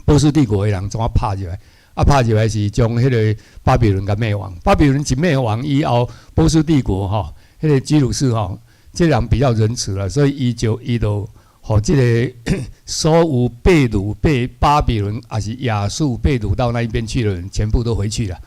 波斯帝國的人怎啊拍入來？啊，拍入來是將彼个巴比倫共滅亡。巴比倫一滅亡以後，波斯帝國吼，彼个居魯士吼，這人比較仁慈啦，所以伊就予這个所有被擄被巴比倫抑是亞述被擄到那一邊去的人，全部都回去了。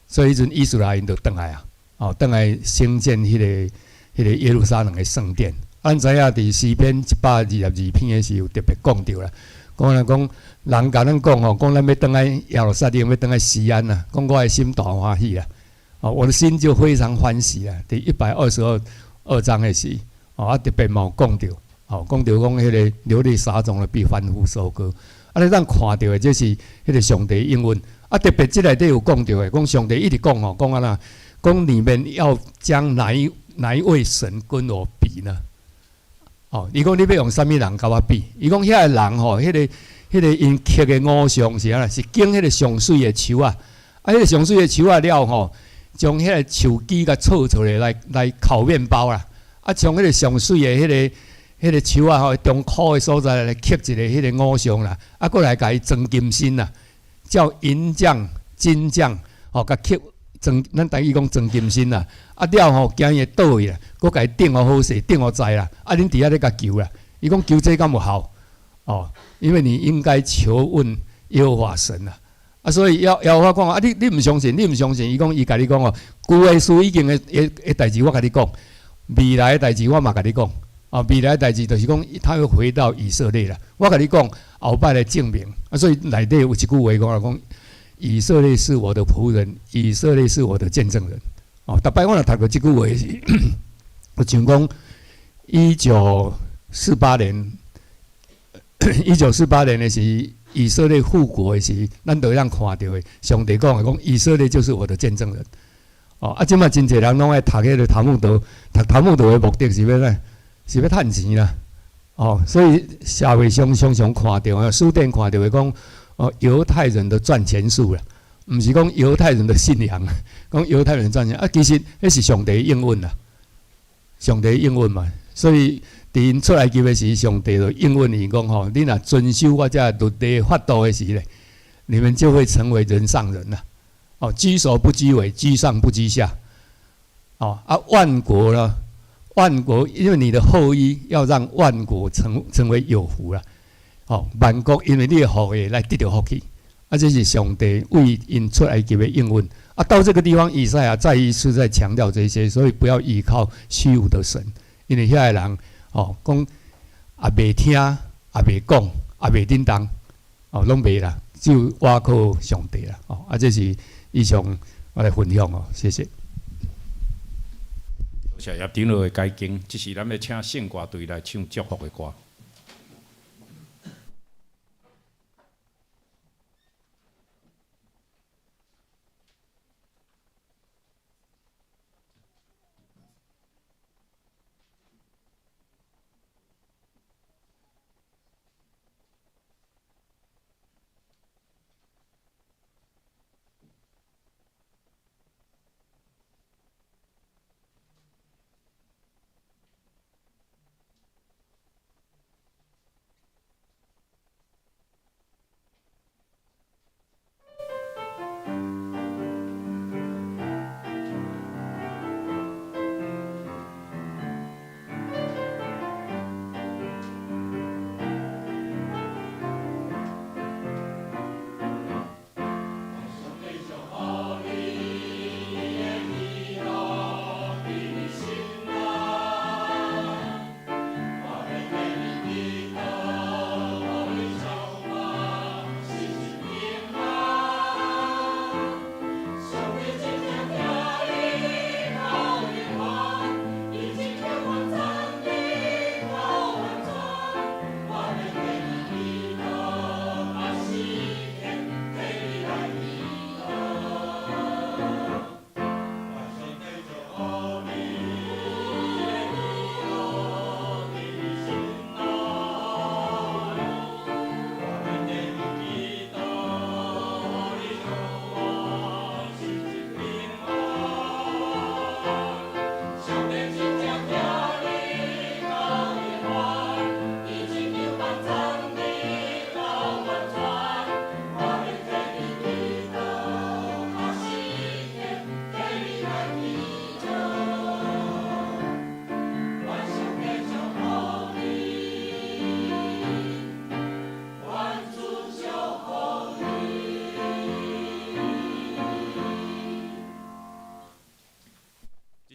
所以彼陣以斯拉𪜶就轉來啊，哦，轉來興建彼个耶路撒冷的聖殿。咱知影佇詩篇122篇的時有特別講著啦，講來講人共咱講吼，講咱欲轉來耶路撒冷，欲轉來錫安啊，講我的心大歡喜啊，哦，我的心就非常歡喜啊。佇一百二十二二章的時，哦，啊特別嘛有講著，吼，講著講彼个流淚撒種的比歡呼收割。啊，你咱看著的這是彼个上帝應允。啊，特別這內底有講著的，講上帝一直講吼，講按怎，講你們要將哪一位神跟我比呢？哦，伊講你欲用啥物人共我比？伊講遐个人吼，彼个𪜶刻的偶像是按怎？是揀彼个上媠的樹仔，啊，彼个上媠的樹仔了吼，將彼个樹枝共銼出來來烤麵包啦。啊，將彼个上媠的彼个樹仔吼，中箍的所在來刻一个彼个偶像啦。啊，閣來共伊裝金身啦，叫銀匠、金匠，吼，共刻裝，咱台語講裝金身啦。啊了吼，驚伊會倒去啦，閣共伊釘予好勢，釘予在啦。啊，恁佇遐咧共求啦。伊講求這敢有效？哦，因為你應該求問耶和華神啊。啊，所以耶和華講啊，你毋相信，你毋相信。伊講伊共你講哦，舊的事已經的代誌，我共你講；未來的代誌，我嘛共你講。啊，未來的代誌就是講，他會回到以色列啦。我共你講，後擺來證明。啊，所以內底有一句話講啦，講以色列是我的僕人，以色列是我的見證人。哦，逐擺我若讀著這句話時，我像講一九四八年，1948年的時，以色列復國的時，咱就會當看著的。上帝講的講，以色列就是我的見證人。哦，啊，這擺真濟人攏愛讀彼个塔木德，讀塔木德的目的是欲啥？是欲趁錢啦。哦，所以社會上常常看著啊，書店看著的講，哦，猶太人的賺錢術啦，毋是講猶太人的信仰，講猶太人賺錢啊，其實彼是上帝應允啦，上帝應允嘛。所以佇𪜶出埃及的時，上帝就應允伊講吼，你若遵守我這律例法度的時咧，你們就會成為人上人啦。哦，居首不居尾，居上不居下。哦啊，萬國呢？萬國因為你的後裔要讓萬國成為有福啦。哦，萬國因為你的後裔來得著福氣。啊，這是上帝為𪜶出埃及的應允。啊，到這個地方，以賽亞再一次在強調這些，所以不要依靠虛無的神，因為遐个人哦，講也袂聽，也袂講，也袂振動，哦，攏袂啦，只有倚靠上帝啦。哦，啊，這是以上我來分享哦，謝謝。多謝葉長老的解經，這時咱欲請聖歌隊來唱祝福的歌。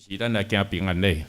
是咱來行平安禮。